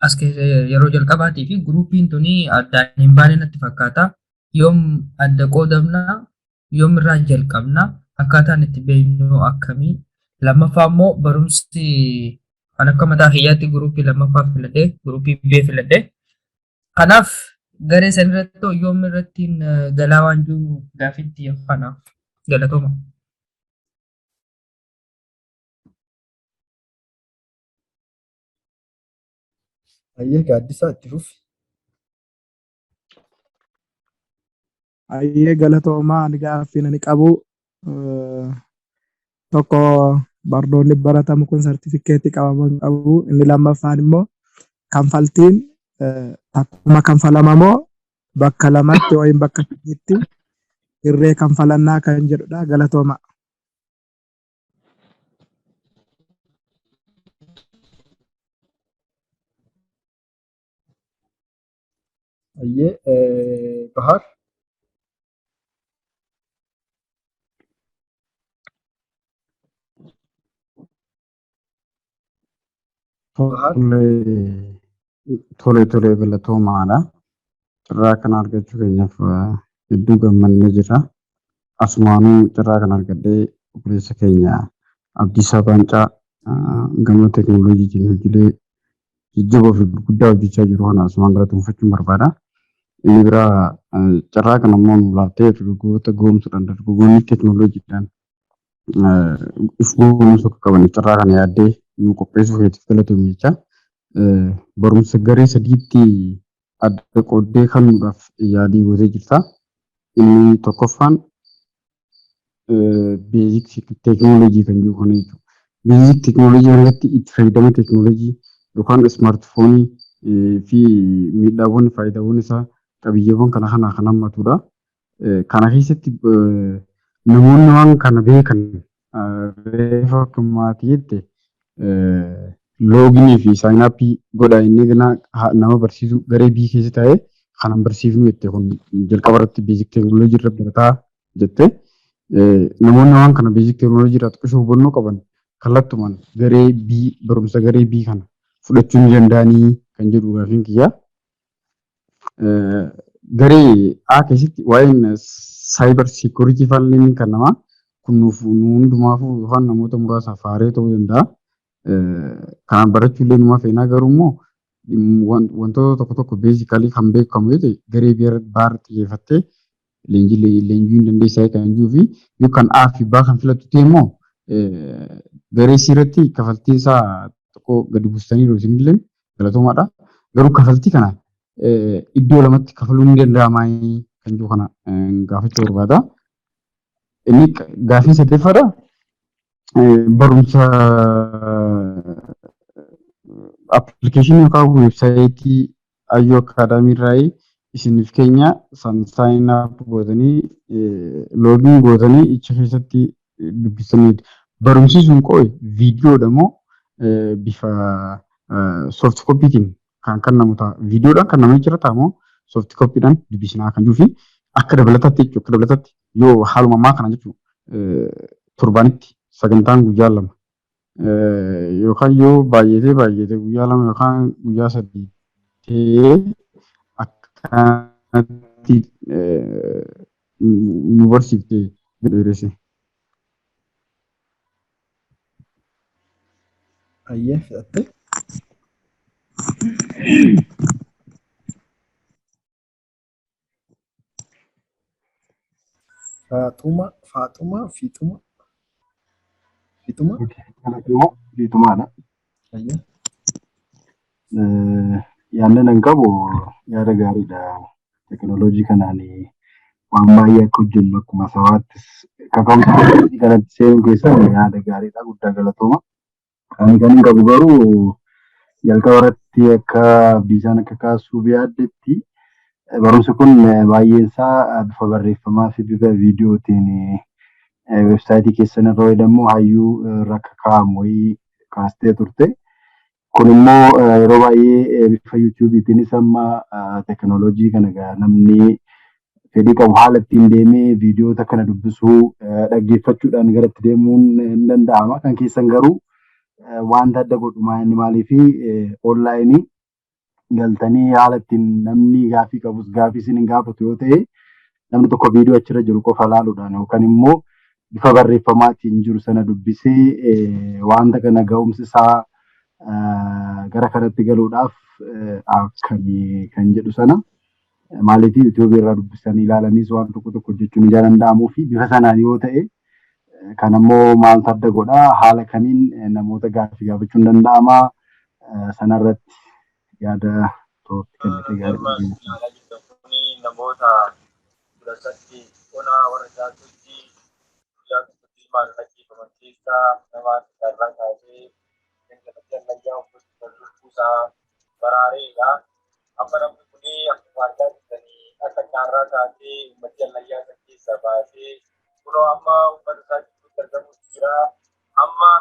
as keessa yeroo jalqabaatii fi guruupiin tuni addaan hin baane natti fakkaata. Yoom adda qoodamna? Yoom irraa jalqabna? Akkaataan itti beeknu akkamii? Lammaffaa immoo barumsi kan akka mataa kiyyaatti guruupii lammaffaa filadhee, guruupii B filadhee. Kanaaf garee san irratti yoom irratti galaa waan jiru gaafitti kanaaf galatooma. Ayyee, Gaaddisaa, itti fufi. Ayyee, galatoomaa. Ani gaaffii ani qabu tokko, barnoonni baratamu kun sartifikeetii qabaman qabu. Inni lammaffaan immoo kanfaltiin takkuma kanfalama moo bakka lamatti yookiin bakka sadiitti hirree kanfalannaa kan jedhudha. Galatooma. Ayyee, Bahar. Bahar. Tole, galatoomaadha. Carraa kana argachuu keenyaaf hedduu gammannee jira. Asumaanuu carraa kana argadhee obboleessa keenya Abdiisaa Baancaa gama teekinooloojiitiin hojiilee jajjaboo fi gurguddaa hojjechaa jiru kana asumaan galatoomfachuun barbaada. Inni biraa carraa kana immoo nu laattee dargaggoota goomsuudhaan, dargaggoonni teekinooloojiidhaan if goomsuu akka qaban carraa kana yaaddee nu qopheessuu keetiif galatoomi jecha. Barumsa garee sadiitti adda qooddee kennuudhaaf yaalii gootee jirta. Inni tokkoffaan basic teekinooloojii kan jiru kana jechuudha. Basic teekinooloojii kanatti itti fayyadama teekinooloojii yookaan ismaartifoonii fi miidhaawwan, faayidaawwan isaa, qabiyyeewwan kana kana kan hammatudha. Kana keessatti namoonni waan kana beekan, reefa akka maatii jette, login fi sign up godha inni nama barsiisu garee B keessa taa'ee kanan barsiifnu jette, kun jalqaba irratti basic teekinooloojii irra barataa jette. Namoonni waan kana basic teekinooloojii irraa xiqqishoo hubannoo qaban kallattumaan garee B, barumsa garee B kana fudhachuu ni danda'anii kan jedhu gaafiin kiyya. Garee A keessatti waa'een cyber security faallee ni kennama. Kun nuuf nu hundumaafuu yookaan namoota muraasaaf haaree ta'uu danda'a. Kanaan barachuu illee numa feenaa, garuu immoo wantoota tokko tokko basically kan beekamu yoo ta'e garee B irratti xiyyeeffattee leenjii leenjii hin dandeessaa kan jiruu fi yoo kan A fi B kan filattu ta'e immoo garee C irratti kafaltiin isaa tokko gadi buustaniiru isinillee galatoomaadha. Garuu kafaltii kana iddoo lamatti kafaluun ni danda'amaa kan jiru kana gaafachuu barbaada. Inni gaafii sadaffaadha. Barumsa appilikeeshinii yookaan weebsaayitii Ayyuu Akaadaamii irraa isiniif keenya san sign up gootanii, login gootanii icha keessatti dubbistaniidha. Barumsi sun qo'e viidiyoodha moo bifa soft copytiin kan kennamu ta'a? Viidiyoodhaan kan namni jira ta'a moo soft copydhaan dubbisnaa kan jiruu fi akka dabalataatti jechuudha. Akka dabalataatti yoo haaluma ammaa kana jechuudha, torbaanitti sagantaan guyyaa 2 yookaan yoo baay'atee baay'ate guyyaa 2 yookaan guyyaa 3 ta'ee akkanatti nu barsiifte dheeresse. Ayyee, fudhatte. Faaxuma, Faaxuma, Fiixuma, Fiixuma. Fiixumaadha. Ayyee. Yaadni nan qabu yaada gaariidha. Teekinooloojii kanaan waan baay'ee akka hojjennu akkuma sabaattis kaka'umsa teekinooloojii kanatti seenuu keessan yaada gaariidha. Guddaa galatooma. Ani kan hin qabu garuu jalqaba irratti akka Abdiisaan akka kaasuuf yaaddetti, barumsi kun baay'een isaa bifa barreeffamaa fi bifa viidiyootiin weebsaayitii keessan irra wayii hayyuu irra akka kaa'amu wayii kaastee turte. Kun immoo yeroo baay'ee bifa yuutuubiitiinis amma teekinooloojii kana namni Fedhii qabu haala ittiin deemee viidiyoota kana dubbisuu, dhaggeeffachuudhaan gara itti deemuun hin danda'ama. Kan keessan garuu wanta adda godhu inni maalii fi online galtanii haala ittiin namni gaafii qabus gaafii isin hin gaafatu yoo ta'e, namni tokko viidiyoo achirra jiru qofa ilaaluudhaan yookaan immoo bifa barreeffamaatiin jiru sana dubbisee wanta kana ga'umsi isaa gara kanatti galuudhaaf akkamii kan jedhu sana, maaliif YouTube irraa dubbisanii ilaalaniis waan tokko tokko hojjechuun ijaa danda'amuu fi bifa sanaan yoo ta'e, kan ammoo maaltu adda godhaa? Haala kamiin namoota gaaffii gaafachuun danda'ama? Sanarratti yaada tootti kennite gaariidha. Kuni namoota 18 onaa warra jaartutti guyyaa tokkotti ilmaan ajjeefaman keessaa nama irraa kaasee gangamatti ammayyaa uffatu lubbuusaa baraareedha. Amma namni kuni akkuma argaa jirtanii akka carraa taatee uummati ammayyaa san keessaa baasee kunoo amma uummata isaa gidduutti argamuutu jira. Amma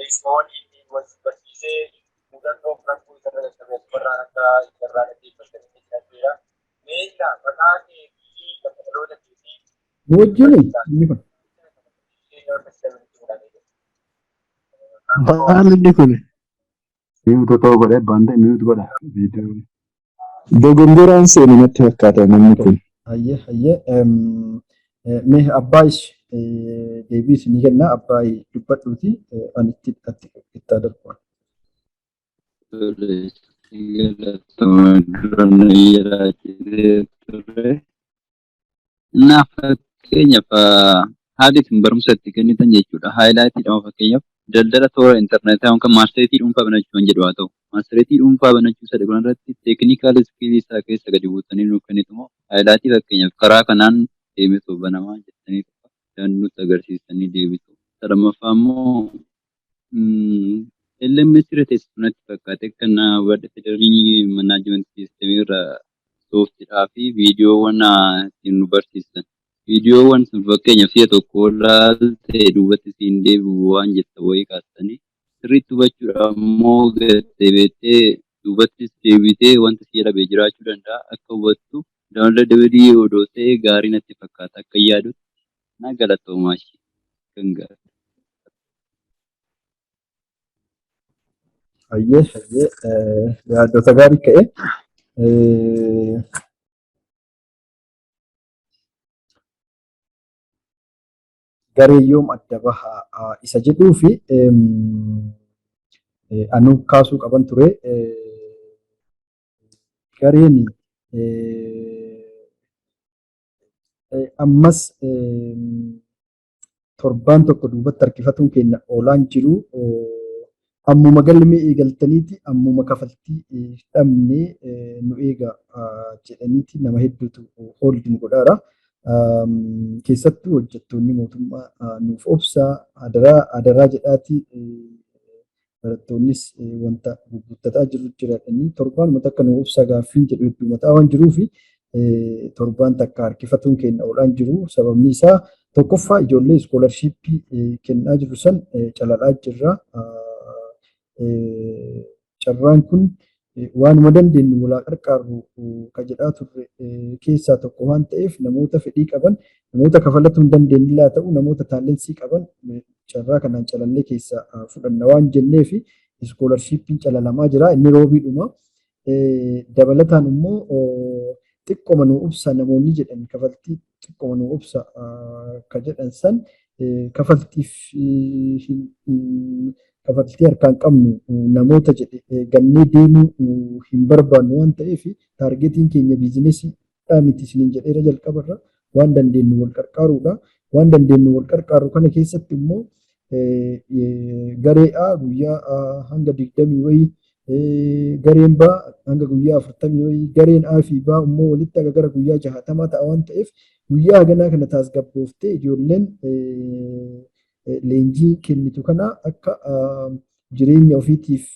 isuma waliin wal barsiisee mudannoo rakkoo isarra qaqqabe asumarraan akka isarraa dhaggeeffatanii jira. Meeshaa maqaa kee fi bakka dhaloota keetii. Nu wajjin inni kun. Maal inni kun? Mute otoo godhe abbaan ta'e mute godha viidiyoo. Dogongoraan seenu natti fakkaata namni kun. Hayyee, hayyee. Mee abbaa deebii isinii kenna, abbaa dubbadhuuti ani itti itti darbu. Tole, galatoomaa, duraan jiraachitee ture. Naaf fakkeenyaaf haalli isin barumsa itti kennitan jechuudha. Highlightiidhaan fakkeenyaaf daldala toora intarneetaa yookaan marsariitii dhuunfaa banachuu kan jedhu haa ta'u. Marsariitii dhuunfaa banachuu isa irratti technical skillii isaa keessa gadi buutanii nuuf kennitu moo highlightii fakkeenyaaf karaa kanaan deemetu banamaa jettanii nutti agarsiisanii deebitu? Lammaffaa immoo LMS irra teessisu natti fakkaate kan hubadhe learning management system irra softidhaa fi viidiyoowwan ittiin nu barsiisan. Viidiyoowwan sun fakkeenyaaf si'a tokko laaltee duubatti siin deebi'u waan jetta wayii kaastanii, sirriitti hubachuudhaaf immoo gad deebitee duubattis deebitee wanta si jala ba'e jiraachuu danda'a. Akka hubattu downloadable odoo ta'e gaarii natti fakkaata akka yaadutti. Na galatoomaa ishee kan gaarii. Hayyee, hayyee, yaadota gaarii ka'e. Garee yoom adda baha isa jedhuu fi anuu kaasuu qaban ture. Gareen ammas torbaan tokko duubatti harkifatuun keenya oolaan jiru. Ammuma galmee eegaltaniiti ammuma kafaltii dhabnee nu eega jedhaniiti nama hedduutu hold nu godhaara. Keessattuu hojjettoonni mootummaa nuuf obsaa, adaraa adaraa jedhaati, barattoonnis wanta gurgurtataa jiru jiraatanii torbaanuma takka nu obsaa gaaffiin jedhu hedduu mataa waan jiruufi torbaan takka harkifatuun keenya oolaan jiru. Sababni isaa tokkoffaa ijoollee scholarshippii kennaa jiru san calalaa jirra. Carraan kun waanuma dandeenyu walaa qarqaarru ka jedhaa turre keessaa tokko waan ta'eef, namoota fedhii qaban, namoota kafalatuu hin dandeenye haa ta'u, namoota talentii qaban carraa kanaan calallee keessaa fudhanna waan jenneef scholarshippiin calalamaa jira. Inni roobiidhuma. Dabalataan immoo xiqqoma nu obsa namoonni jedhan, kafaltii xiqqoma nu obsa ka jedhan san, kafaltiif kafaltii harkaan qabnu namoota jedhe gannee deemuu hin barbaannu waan ta'eef, targetiin keenya businessiidhaa miti isiniin jedheera jalqabarra, waan dandeenyu wal qarqaaruudha. Waan dandeenyu wal qarqaaru kana keessatti immoo garee A guyyaa hanga 20 wayii, gareen B hanga guyyaa 40 wayii, gareen A fi B immoo walitti haga gara guyyaa 60 ta'a waan ta'eef, guyyaa haganaa kana tasgabbooftee ijoolleen leenjii kennitu kana akka jireenya ofiitiif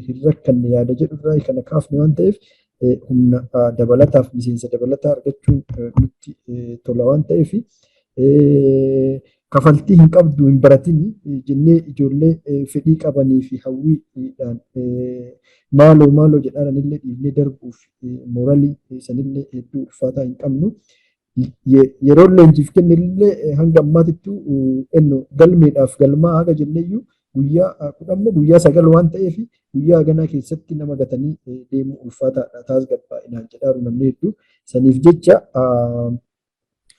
hin rakkanne yaada jedhu irraa kana kaafne waan ta'eef, humna dabalataaf miseensa dabalataa argachuun nutti tola waan ta'eef, kafaltii hin qabdu hin baratini jennee ijoollee fedhii qabanii fi hawwiidhaan maaloo maaloo jedhaan illee dhiifnee darbuuf moralii sanillee hedduu ulfaataa hin qabnu. Yeroo leenjiif kennillee hanga ammaatittuu ennu galmeedhaaf galmaa haga jenneyyuu guyyaa 10 guyyaa 9 waan ta'eef guyyaa ganaa keessatti nama gatanii deemuu ulfaataadha. Taasgabbaa'inaan jedhaaru namni hedduu. Saniif jecha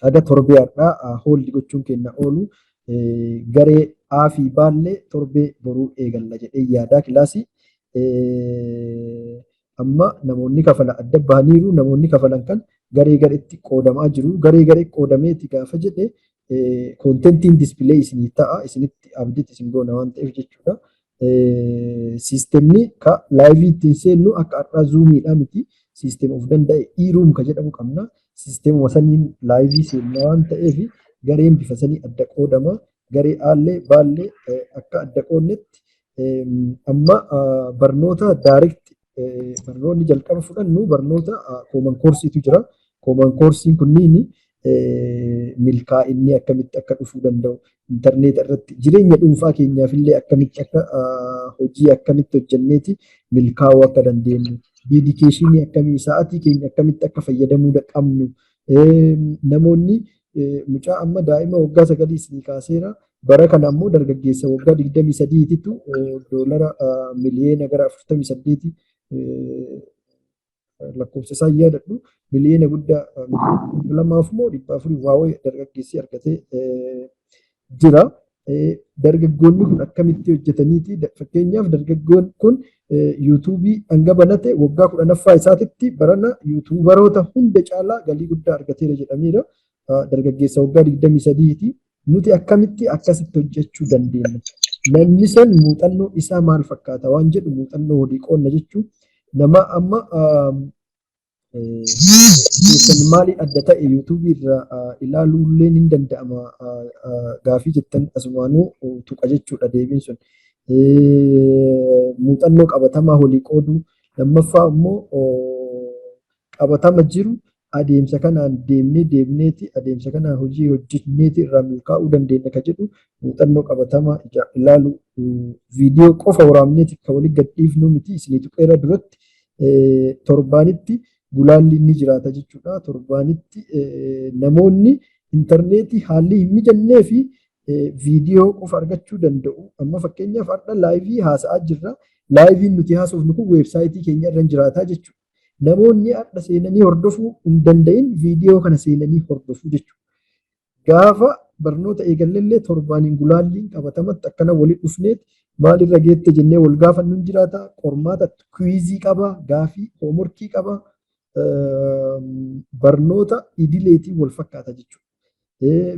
haga torbee har'aa hold gochuun kenna oolu, garee A fi Baallee torbee boruu eegalla jedhee yaadaa kilaasii. Amma namoonni kafala adda bahaniiru. Namoonni kafalan kan garee gareetti qoodamaa jiru. Garee garee qoodameeti gaafa jedhe contentiin display isinii ta'a. Isinitti update isin goona waan ta'eef jechuudha. Systemni ka live ittiin seennu akka har'aa Zoomiidha miti. System of danda'e e-room ka jedhamu qabna. Systemuma saniin live seenna waan ta'eef gareen bifa sanii adda qoodama. Garee Aallee Baallee akka adda qoodnetti amma barnoota direct barnoonni jalqaba fudhannu barnoota common courseiitu jira. Common courseiin kunniin milkaa'inni akkamitti akka dhufuu danda'u, intarneeta irratti jireenya dhuunfaa keenyaaf illee akkamitti akka hojii akkamitti hojjenneeti milkaa'uu akka dandeenyu, dedication akkamii, sa'aatii keenya akkamitti akka fayyadamuu qabnu, namoonni mucaa amma daa'ima waggaa 9 isinii kaaseera. Bara kana ammoo dargaggeessa waggaa 23titu doolara miliyoona gara 48, lakkoofsa isaa hin yaadadhu, miliyoona guddaa 200 moo 400 waawee dargaggeessi argatee jira. Dargaggoonni kun akkamitti hojjetaniiti? Fakkeenyaaf, dargaggoon kun YouTubeii hanga banate waggaa 10ffaa isaatitti barana YouTuberoota hunda caalaa galii guddaa argateera jedhameera. Dargaggeessa waggaa 23ti. Nuti akkamitti akkasitti hojjechuu dandeenya? Namni san muuxannoo isaa maal fakkaata waan jedhu muuxannoo walii qoonna jechuun nama amma keessan maali adda ta'e YouTubeii irraa ilaaluullee ni danda'ama gaafii jettan asumaanuu tuqa jechuudha deebiin sun. Muuxannoo qabatamaa walii qooduu, lammaffaa immoo qabatama jiru adeemsa kanaan deemnee deemneeti adeemsa kanaan hojii hojjenneeti irraa milkaa'uu dandeenya ka jedhu muuxannoo qabatamaa ilaalu, viidiyoo qofa waraabneeti kan walii gad dhiifnu miti. Isinii tuqeera duratti, torbaanitti gulaalli ni jiraata jechuudha. Torbaanitti namoonni intarneetii haalli hin mijannee fi viidiyoo qofa argachuu danda'u. Amma fakkeenyaaf har'a live haasa'aa jirra. Liveiin nuti haasofnu kun websiteii keenya irra jiraataa jechuudha. Namoonni har'a seenanii hordofuu hin danda'in viidiyoo kana seenanii hordofuu jechuudha. Gaafa barnoota eegalleellee torbaaniin gulaalliin qabatamatti akkana walitti dhufneet maalirra geette jennee wal gaafannu hin jiraata. Qormaata quizii qaba, gaafii homeworkii qaba. Barnoota idileetiin wal fakkaata jechuudha.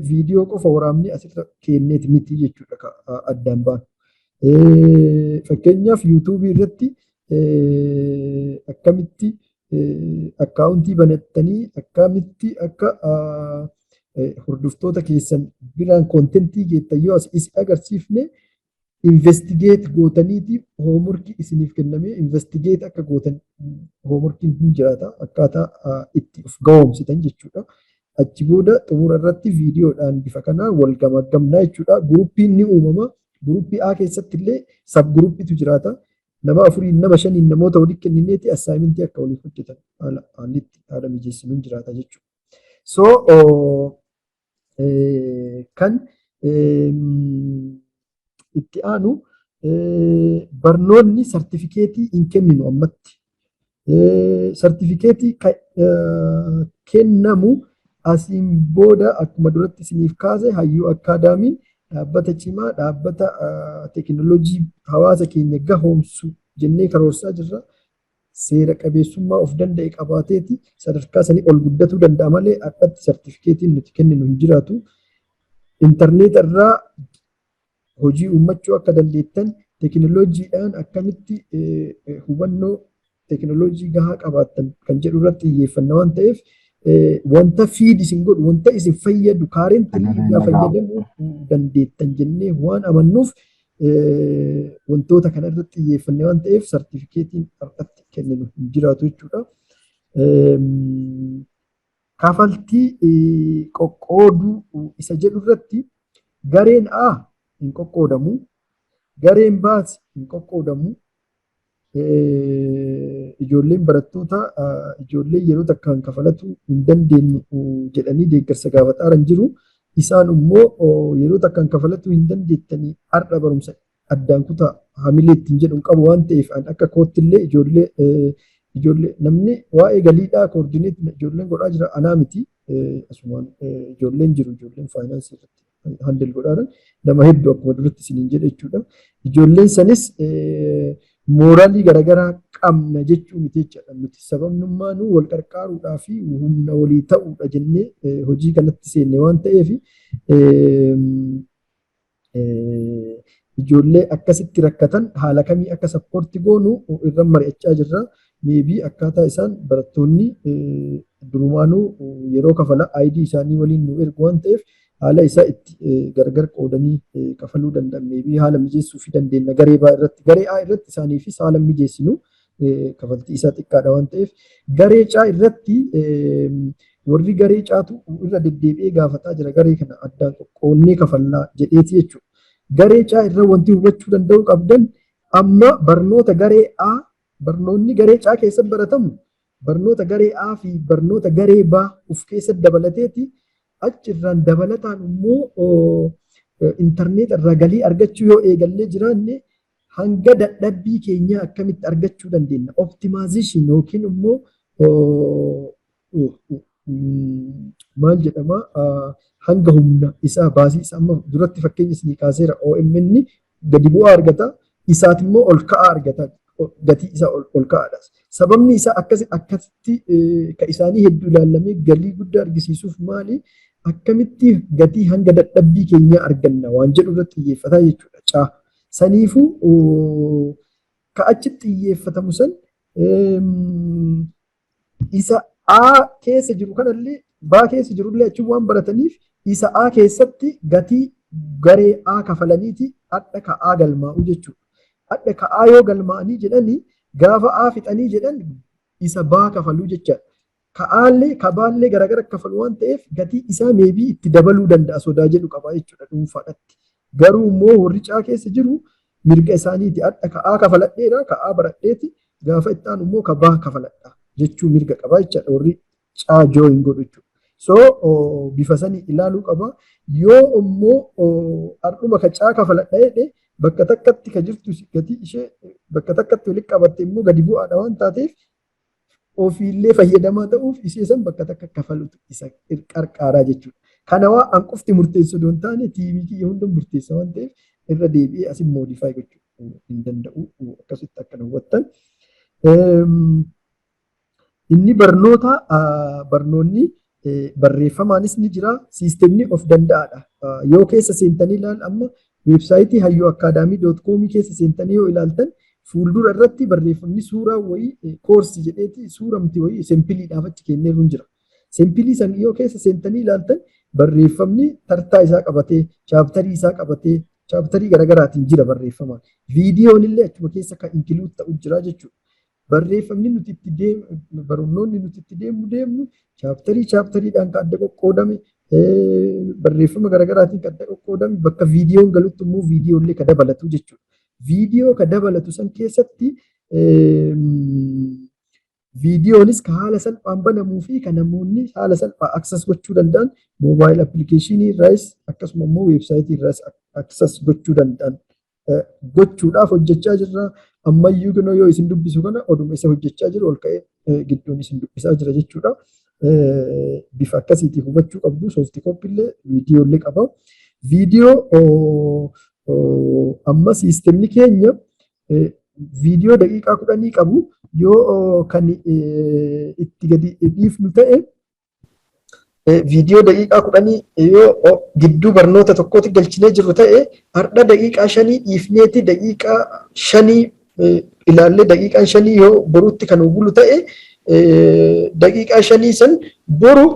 Viidiyoo qofa waraabnee asirra kenneeti miti jechuudha addaan baanu. Fakkeenyaaf, YouTubeii irratti akkamitti accountii banattanii akkamitti akka hordoftoota keessan biraan contentii geettan yoo as isi agarsiifne, investigate gootaniiti homeworkii isiniif kennamee investigate akka gootan homeworkiin hin jiraata, akkaataa itti of gahoomsitan jechuudha. Achi booda xumura irratti viidiyoodhaan bifa kanaan wal gamaggamnaa jechuudha. Groupiin ni uumama. Groupii A keessatti illee sub groupiitu jiraata. Nama afuriin, nama shaniin namoota walitti kennineeti assignmentii akka waliif hojjetan haala haalli itti haala mijeessinuun jiraata jechuudha. So kan itti aanu barnoonni sartifikeetii hin kenninu ammatti. Sartifikeetii kennamu asiin booda akkuma duratti isiniif kaase, Hayyuu Academyn dhaabbata cimaa, dhaabbata teekinooloojii hawaasa keenya gahoomsu jennee karoorsaa jirra. Seera qabeessummaa of danda'e qabaateeti sadarkaa sanii ol guddatuu danda'a malee addatti sartifikeetiin nuti kenninu hin jiraatu. Intarneeta irraa hojii uummachuu akka dandeettan, teekinooloojiidhaan akkamitti hubannoo teekinooloojii gahaa qabaattan kan jedhu irratti xiyyeeffanna waan ta'eef, wanta feed isin godhu, wanta isin fayyadu currently irraa fayyadamuu dandeettan jennee waan amannuuf, wantoota kana irratti xiyyeeffanne waan ta'eef sartifikeetiin har'atti kenninu hin jiraatu jechuudha. Kafaltii qoqqooduu isa jedhu irratti gareen A hin qoqqoodamu, gareen B's hin qoqqoodamu. Ijoolleen barattoota, ijoollee yeroo takkaan kafalatu hin dandeenyu jedhanii deeggarsa gaafataaran jiru. Isaan immoo yeroo takkaan kafalatu hin dandeettanii har'a barumsa addaan kutaa hamilee ittiin jedhu qabu waan ta'eef, an akka koottillee ijoollee namni waa'ee galiidhaa coordinate ijoolleen godhaa jira, anaa miti. Asumaan ijoolleen jiru, ijoolleen faayinaansii irratti handle godhaaran nama hedduu, akkuma duratti isiniin jedhe jechuudha. Ijoolleen sanis mooraalii garaagaraa qabna jechuu miti jechaadha. Nuti sababnummaanuu wal qarqaaruudhaa fi humna walii ta'uudha jennee hojii kanatti seenne waan ta'eef, ijoollee akkasitti rakkatan haala kamii akka support goonu irra mari'achaa jirra. Maybe akkaataa isaan barattoonni durumaanuu yeroo kafala ID isaanii waliin nu ergu waan ta'eef, haala isaa itti gargar qoodanii kafaluu danda'an maybe haala mijeessuu fi dandeenya garee B irratti. Garee A irratti isaaniifis haala mijeessinu, kafaltii isaa xiqqaadha waan ta'eef. Garee C irratti warri garee C'tu irra deddeebi'ee gaafataa jira, garee kana addaan qoqqoonnee kafallaa jedheeti jechuudha. Garee C irra wanti hubachuu danda'u qabdan, amma barnoota garee A, barnoonni garee C keessatti baratamu barnoota garee A fi barnoota garee B of keessatti dabalateeti. Achirraan dabalataan immoo intarneet irraa galii argachuu yoo eegallee jiraanne, hanga dadhabbii keenyaa akkamitti argachuu dandeenya? Optimization yookiin immoo maal jedhama, hanga humna isaa, baasii isaa amma duratti fakkeenya isinii kaaseera. OMN gadi bu'aa argata, isaati immoo ol ka'aa argata, gatii isaa ol ka'aadha. Sababni isaa akkasitti ka isaanii hedduu ilaallamee galii guddaa argisiisuuf maali? Akkamitti gatii hanga dadhabbii keenyaa arganna waan jedhu irratti xiyyeeffataa jechuudha. Caa. Saniifuu ka achitti xiyyeeffatamu san isa A keessa jiru kanallee B keessa jirullee achi waan barataniif, isa A keessatti gatii garee A kafalaniiti hadha ka A galmaa'u jechuudha. Hadha ka A yoo galmaa'anii jedhanii, gaafa A fixanii jedhan isa B kafaluu jechaadha. Ka Aallee ka Baallee garaagara kafalu waan ta'eef, gatii isaa maybe itti dabaluu danda'a sodaa jedhu qaba jechuudha dhuunfaadhatti. Garuu immoo warri C keessa jiru mirga isaaniiti, hadha ka A kafaladheera, ka A baradheeti, gaafa itti aanu immoo ka B kafaladha jechuu mirga qaba jechaadha warri C join godhu jechuudha. So bifa sanii ilaaluu qaba. Yoo immoo har'uma ka C kafaladha jedhe, bakka takkatti ka jirtu gatii ishee bakka takkatti walitti qabatte immoo gadi bu'aadha waan taateef, ofiillee fayyadamaa ta'uuf ishee san bakka takka kafalutu isa qarqaaraa jechuudha. Kana waa an qofti murteessu osoo hin taane, tiimii kiyya hunda murteessa waan ta'eef, irra deebi'ee asin modify gochuu hin danda'u, akkasitti akka hubattan. Inni barnoota, barnoonni barreeffamaanis ni jira, siistemni of danda'aadha. Yoo keessa seentanii ilaal, amma weebsaayitii hayyuacademy.comii keessa seentanii yoo ilaaltan, fuuldura irratti barreeffamni suuraa wayii koorsii jedheeti suuramti wayii sampleiidhaaf achi kenneeru hin jira. Sampleii san yoo keessa seentanii ilaaltan, barreeffamni tartaa isaa qabatee, chapterii isaa qabatee, chapterii garaagaraatiin jira barreeffamaan. Viidiyoon illee achuma keessa kan include ta'u jira jechuudha. Barreeffamni nuti itti deemu, barnoonni nuti itti deemnu chapterii chapteriidhaan kan adda qoqqoodame, barreeffama garaagaraatiin kan adda qoqqoodame, bakka viidiyoon galutti immoo viidiyoolee kan dabalatu jechuudha. Viidiyoo kan dabalatu san keessatti viidiyoonis kan haala salphaan banamuu fi kan namoonni haala salphaa access gochuu danda'an, mobile applicationii irraas akkasuma immoo weebsaayitii irraas access gochuu danda'an gochuudhaaf hojjechaa jirra. Ammayyuu kunoo yoo isin dubbisu kana oduma isa hojjechaa jiru ol ka'ee gidduun isin dubbisaa jira jechuudha. Bifa akkasiitiin hubachuu qabdu. Soft copy illee viidiyoo illee qaba. Viidiyoo amma siistemni keenya viidiyoo daqiiqaa 10 qabu yoo kan itti gadi dhiifnu ta'e, viidiyoo daqiiqaa 10 yoo gidduu barnoota tokkotti galchinee jirru ta'e, har'a daqiiqaa 5 dhiifneeti daqiiqaa 5 ilaallee, daqiiqaan 5 yoo borutti kan bulu ta'e, daqiiqaa 5 san boru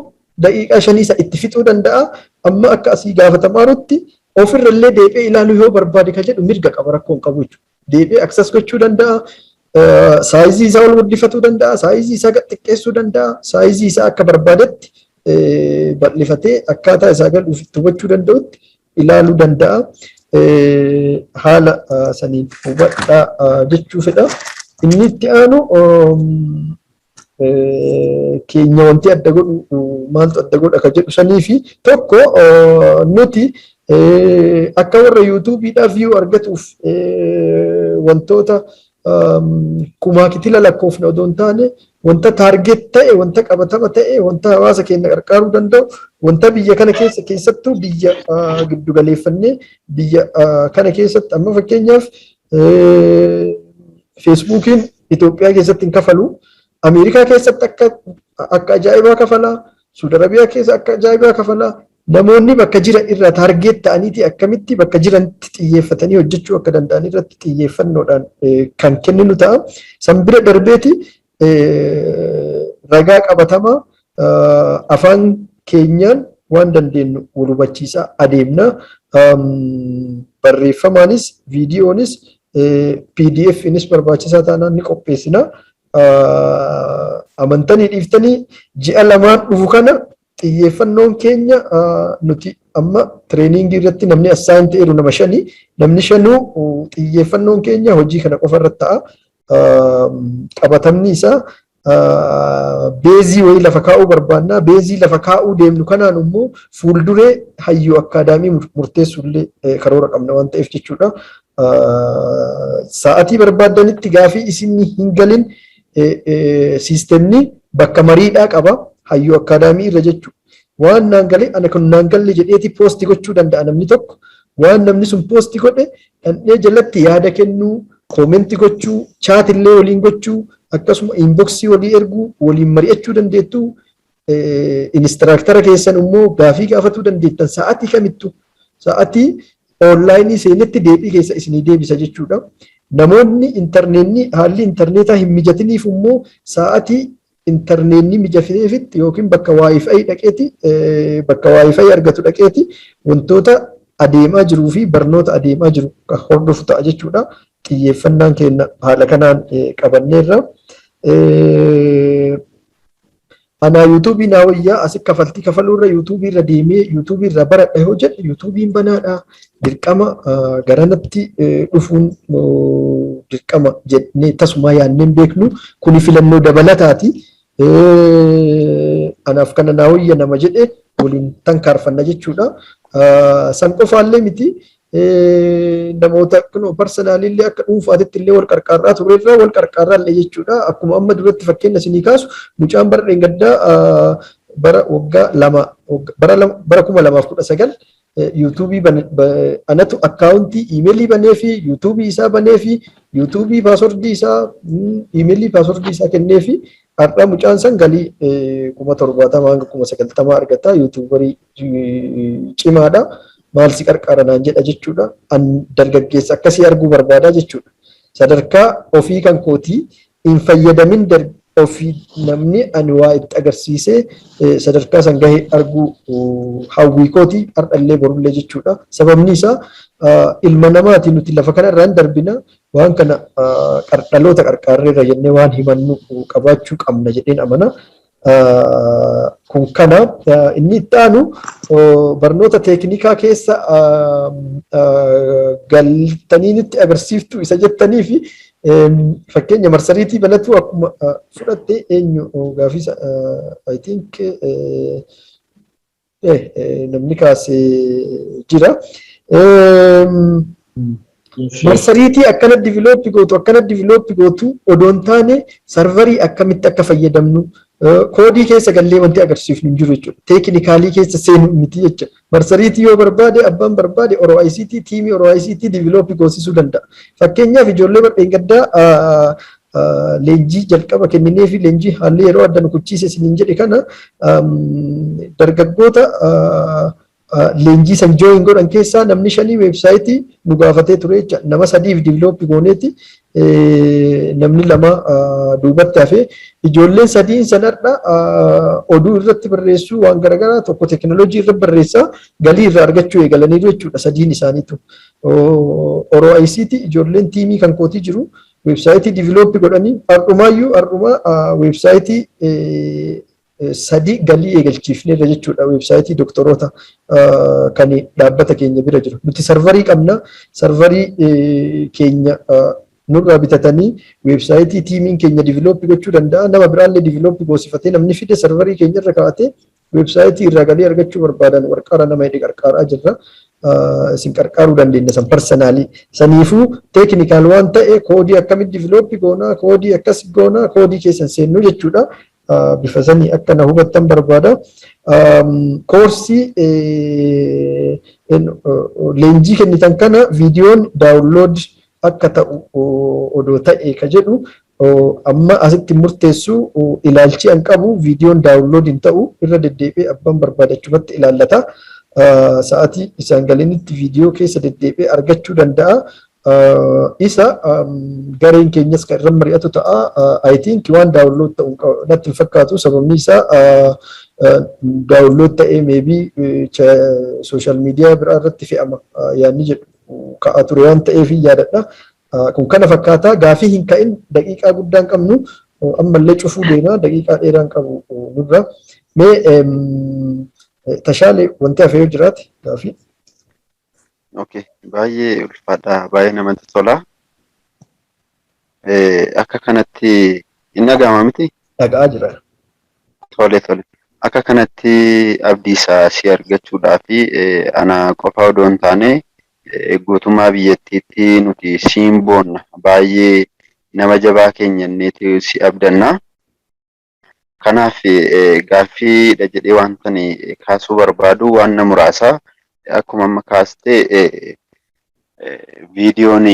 daqiiqaa 5 san itti fixuu danda'a. Amma akka asii gaafatamaarutti ofirrallee deebi'ee ilaaluu yoo barbaade ka jedhu mirga qaba, rakkoo hin qabu jechuudha. Deebi'ee access gochuu danda'a. Sizeii isaa ol guddifatuu danda'a. Sizeii isaa gad xiqqeessuu danda'a. Sizeii isaa akka barbaadetti bal'ifatee akkaataa isaa galuuf itti hubachuu danda'utti ilaaluu danda'a. Haala saniin hubadhaa jechuu fedha. Inni itti aanu, keenya wanti adda godhu maaltu adda godha ka jedhu sanii fi tokko, nuti akka warra YouTubeiidhaaf view argatuuf wantoota kumaa kitila lakkoofne odoo hin taane, wanta target ta'e, wanta qabatama ta'e, wanta hawaasa keenya qarqaaruu danda'u, wanta biyya kana keessa, keessattuu biyya giddu galeeffannee, biyya kana keessatti amma fakkeenyaaf Facebookiin Itoophiyaa keessatti hin kafalu. Ameerikaa keessatti akka ajaa'ibaa kafalaa. Suudi Arabiyaa keessa akka ajaa'ibaa kafalaa. Namoonni bakka jiran irraa target ta'aniiti akkamitti bakka jiranitti xiyyeeffatanii hojjechuu akka danda'an irratti xiyyeeffannoodhaan kan kenninu ta'a. San bira darbeeti ragaa qabatamaa afaan keenyaan waan dandeenyu wal hubachiisaa adeemna. Barreeffamaanis, viidiyoonis, PDFnis barbaachisaa taanaan ni qopheessina. Amantanii dhiiftanii, ji'a 2n dhufu kana xiyyeeffannoon keenya, nuti amma trainingii irratti namni assign ta'eeru nama shani. Namni shanuu xiyyeeffannoon keenya hojii kana qofa irratti ta'a. Qabatamni isaa baseii wayii lafa kaa'uu barbaannaa. Baseii lafa kaa'uu deemnu kanaan immoo fuulduree Hayyuu Academy murteessuullee karoora qabna waan ta'eef jechuudha. Sa'atii barbaaddanitti gaafii isin hin galin, systemni bakka mariidhaa qaba Hayyuu Academy irra jechuudha. Waan naan galee, ana kun naan galle jedheeti post gochuu danda'a namni tokko. Waan namni sun post godhe dhandhee jalatti yaada kennuu, comment gochuu, chatillee waliin gochuu, akkasuma inboxii walii erguu, waliin mari'achuu dandeettu. Instructora keessan immoo gaafii gaafatuu dandeettan sa'atii kamittu, sa'atii onlineii seenetti deebii keessa isinii deebisa jechuudha. Namoonni internetni, haalli intarneetaa hin mijatiniif immoo sa'atii internetni mijateefitti yookiin bakka WiFi dhaqeeti, bakka WiFi argatu dhaqeeti wantoota adeemaa jiruu fi barnoota adeemaa jiru kan hordofu ta'a jechuudha. Xiyyeeffannaan keenya haala kanaan qabanneerra. Anaa YouTubeii naa wayyaa, asi kafaltii kafaluurra YouTubeii irra deemee YouTubeii irra baradha yoo jedhe, YouTubeiin banaadha. Dirqama garanatti dhufuun dirqama jennee tasumaa yaadnee hin beeknu. Kuni filannoo dabalataati. Anaaf kana naa wayya nama jedhe waliin tankaarfanna jechuudha. San qofaallee miti. Namoota kun personallyllee akka dhuunfaatitti illee wal qarqaarraa turreerra, wal qarqaarraa illee jechuudha. Akkuma amma duratti fakkeenya isinii kaasu, mucaan bara dheengaddaa, bara waggaa 2, bara 2019 YouTubeii anatu accountii emailii banee fi YouTubeii isaa banee fi YouTubeii passwordii isaa, emailii passwordii isaa kennee fi har'a mucaan san galii 70,000 hanga 90,000 argata. YouTuberii cimaadha. Maal si qarqaara naan jedha jechuudha. An dargaggeessa akkasii arguu barbaada jechuudha. Sadarkaa ofii kan kootii hin fayyadamin ofii namni ani waa itti agarsiisee sadarkaa san gahee arguu hawwii kootii har'allee borullee jechuudha. Sababni isaa ilma namaati, nuti lafa kana irraan darbina, waan kana dhaloota qarqaarreerra jennee waan himannu qabaachuu qabna jedheen amana. Kun kana. Inni itti aanu, barnoota teeknikaa keessa galtanii nutti agarsiiftu isa jettanii fi fakkeenya marsariitii banatu akkuma fudhatte, eenyu gaafisa, I think namni kaasee jira. Marsariitii akkana develop gootu, akkana develop gootu odoo hin taane, serverii akkamitti akka fayyadamnu codeii keessa gallee wanti agarsiifnu hin jiru jechuudha. Technicalii keessa seenu miti jechuudha. Marsariitii yoo barbaade, abbaan barbaade Oro ICT, teamii Oro ICT develop goosisuu danda'a. Fakkeenyaaf ijoollee badheengaddaa leenjii jalqaba kenninee fi leenjii haalli yeroo adda nu kuchiise isiniin jedhe kana, dargaggoota leenjii san join godhan keessaa namni shanii websiteii nu gaafatee ture jecha. Nama sadiif develop gooneeti, namni lama duubatti hafee, ijoolleen sadiin sanarra oduu irratti barreessuu, waan garaagaraa, tokko teekinooloojii irra barreessaa galii irraa argachuu eegalaniiru jechuudha sadiin isaaniitu. Oro ICT ijoolleen teamii kan kootii jiru websiteii develop godhanii har'umaayyuu, har'umaa websiteii sadii galii eegalchiifneerra jechuudha, websiteii doktoroota kan dhaabbata keenya bira jiru. Nuti serverii qabna. Serverii keenya Nurraa bitatanii website teamiin keenya develop gochuu danda'a. Nama biraallee develop goosifatee namni fide serverii keenya irra kaa'atee website irraa galii argachuu barbaadan warqaara nama hidhe qarqaaraa jirra. Isin qarqaaruu dandeenya san personally. Saniifuu technical waan ta'e, koodii akkamitti develop goonaa, koodii akkas goonaa, koodii keessan seennuu jechuudha. Bifa sanii akka na hubattan barbaada. Koorsii leenjii kennitan kana viidiyoon download akka ta'u odoo ta'e ka jedhu, amma asitti murteessu. Ilaalchi an qabu viidiyoon download hin ta'u, irra deddeebi'ee abbaan barbaadachumatti ilaallata. Sa'aatii isaan galinitti viidiyoo keessa deddeebi'ee argachuu danda'a. Isa gareen keenyas kan irra mari'atu ta'a. I think waan download ta'u natti hin fakkaatu, sababni isaa download ta'ee maybe social media biraa irratti fe'ama yaadni jedhu ka'aa ture waan ta'eef yaadadha. Kun kana fakkaata. Gaafii hin ka'in, daqiiqaa guddaan qabnu, ammallee cufuu deema, daqiiqaa dheeraan qabu nurra. Mee Tashaalee, wanti hafe yoo jiraate gaafii. Okay, baay'ee ulfaadha, baay'ee namatti tola. Akka kanatti hin dhaga'ama miti? Dhaga'aa jira. Tole tole. Akka kanatti abdiisaa si argachuudhaa fi ana qofa odoo hin taane guutummaa biyyattiitti nuti siin boonna, baay'ee nama jabaa keenya inneeti si abdanna. Kanaaf gaaffiidha jedhee wanta ani kaasuu barbaadu waan na muraasa. Akkuma amma kaastee, viidiyoon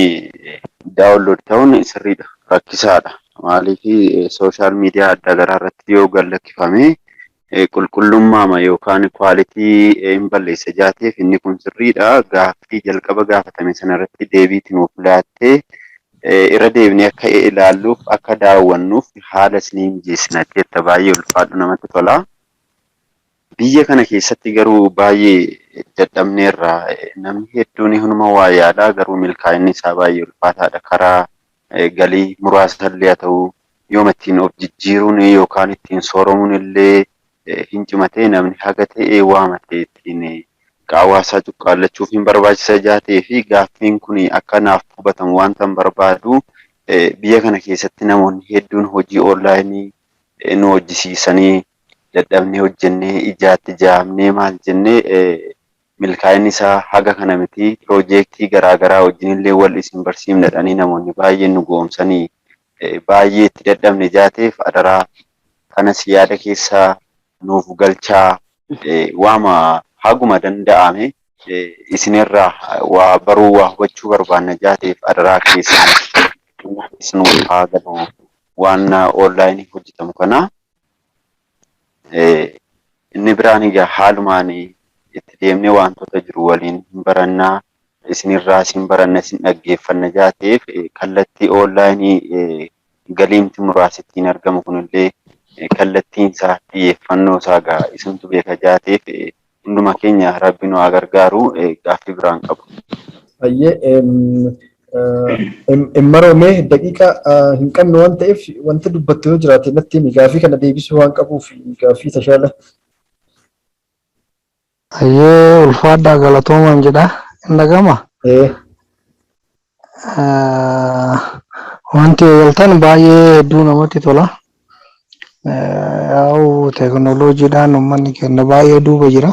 download ta'uun sirriidha, rakkisaadha. Maaliif, social media adda garaa irratti yoo gallakkifame qulqullummaama yookaan quality hin balleessa jaateef inni kun sirriidha. Gaaffii jalqaba gaafatame sana irratti deebiitti nuuf laattee irra deebinee akka ilaalluuf, akka daawwannuuf haala isinii mijeessina jettetta, baay'ee ulfaadhu, namatti tola. Biyya kana keessatti garuu baay'ee dadhabneerra. Namni hedduun hunuma waa yaalaa, garuu milkaa'inni isaa baay'ee ulfaataadha. Karaa galii muraasa illee haa ta'u, yooma ittiin of jijjiiruun yookaan ittiin sooromuun illee hin cimatee, namni haga ta'e waamate ittiin qaawwaasaa cuqqaallachuuf hin barbaachisa jaatee fi gaaffiin kun akka naaf hubatamu wanta hin barbaadu, biyya kana keessatti namoonni hedduun hojii onlineii nu hojjisiisanii dadhabnee hojjennee ijaatti jaamnee maal jennee milkaa'inni isaa haga kana miti, piroojeektii garaagaraa wajjin illee wal isin barsiifna jedhanii namoonni baay'een nu goomsanii baay'ee itti dadhabne jaateef, adaraa kanas yaada keessaa nuuf galchaa. Waama haguma danda'ame isinirraa waa baruu, waa hubachuu barbaanna jaateef, adaraa keessan nuuf haa galu waan onlineii hojjetamu kana. Inni biraan egaa haalumaan itti deemnee wantoota jiru waliin hin barannaa, isinirraa isin baranna, isin dhaggeeffanna jaateef, kallattii onlineii galiimti muraasi ittiin argamu kunillee kallattiin isaa, xiyyeeffannoo isaa egaa isintu beeka jaateef, hunduma keenya rabbi nu haa gargaaru, gaaffii biraan qabu. Baay'ee maroomee, daqiiqaa hin qabnu waan ta'eef, wanta dubbattu yoo jiraate natti himi, gaafii kana deebisuu waan qabuuf, gaaffii Tashaala. Ayyee, ulfaadhaa, galatoomaan jedha. Hin dhagama? Ee. Wanti eegaltan baay'ee hedduu namatti tola. Yaa'u, teekinooloojiidhaan uummanni keenya baay'ee duuba jira.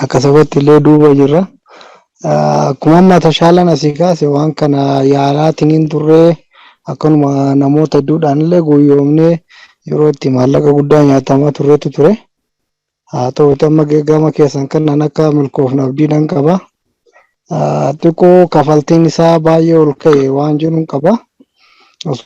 Akka sabatti illee duuba jirra. Akkuma amma Tashaalaan asii kaase, waan kana yaalaatiin turree akkanuma namoota hedduudhaan illee guyyoomnee yeroo itti maallaqa guddaa nyaatamaa turreetu ture. Haa ta'uuti, amma gama keessan kanaan akka milkoofnu abdiidhaan qaba. Xiqqoo kafaltiin isaa baay'ee ol ka'e waan jedhuun qaba. Osoo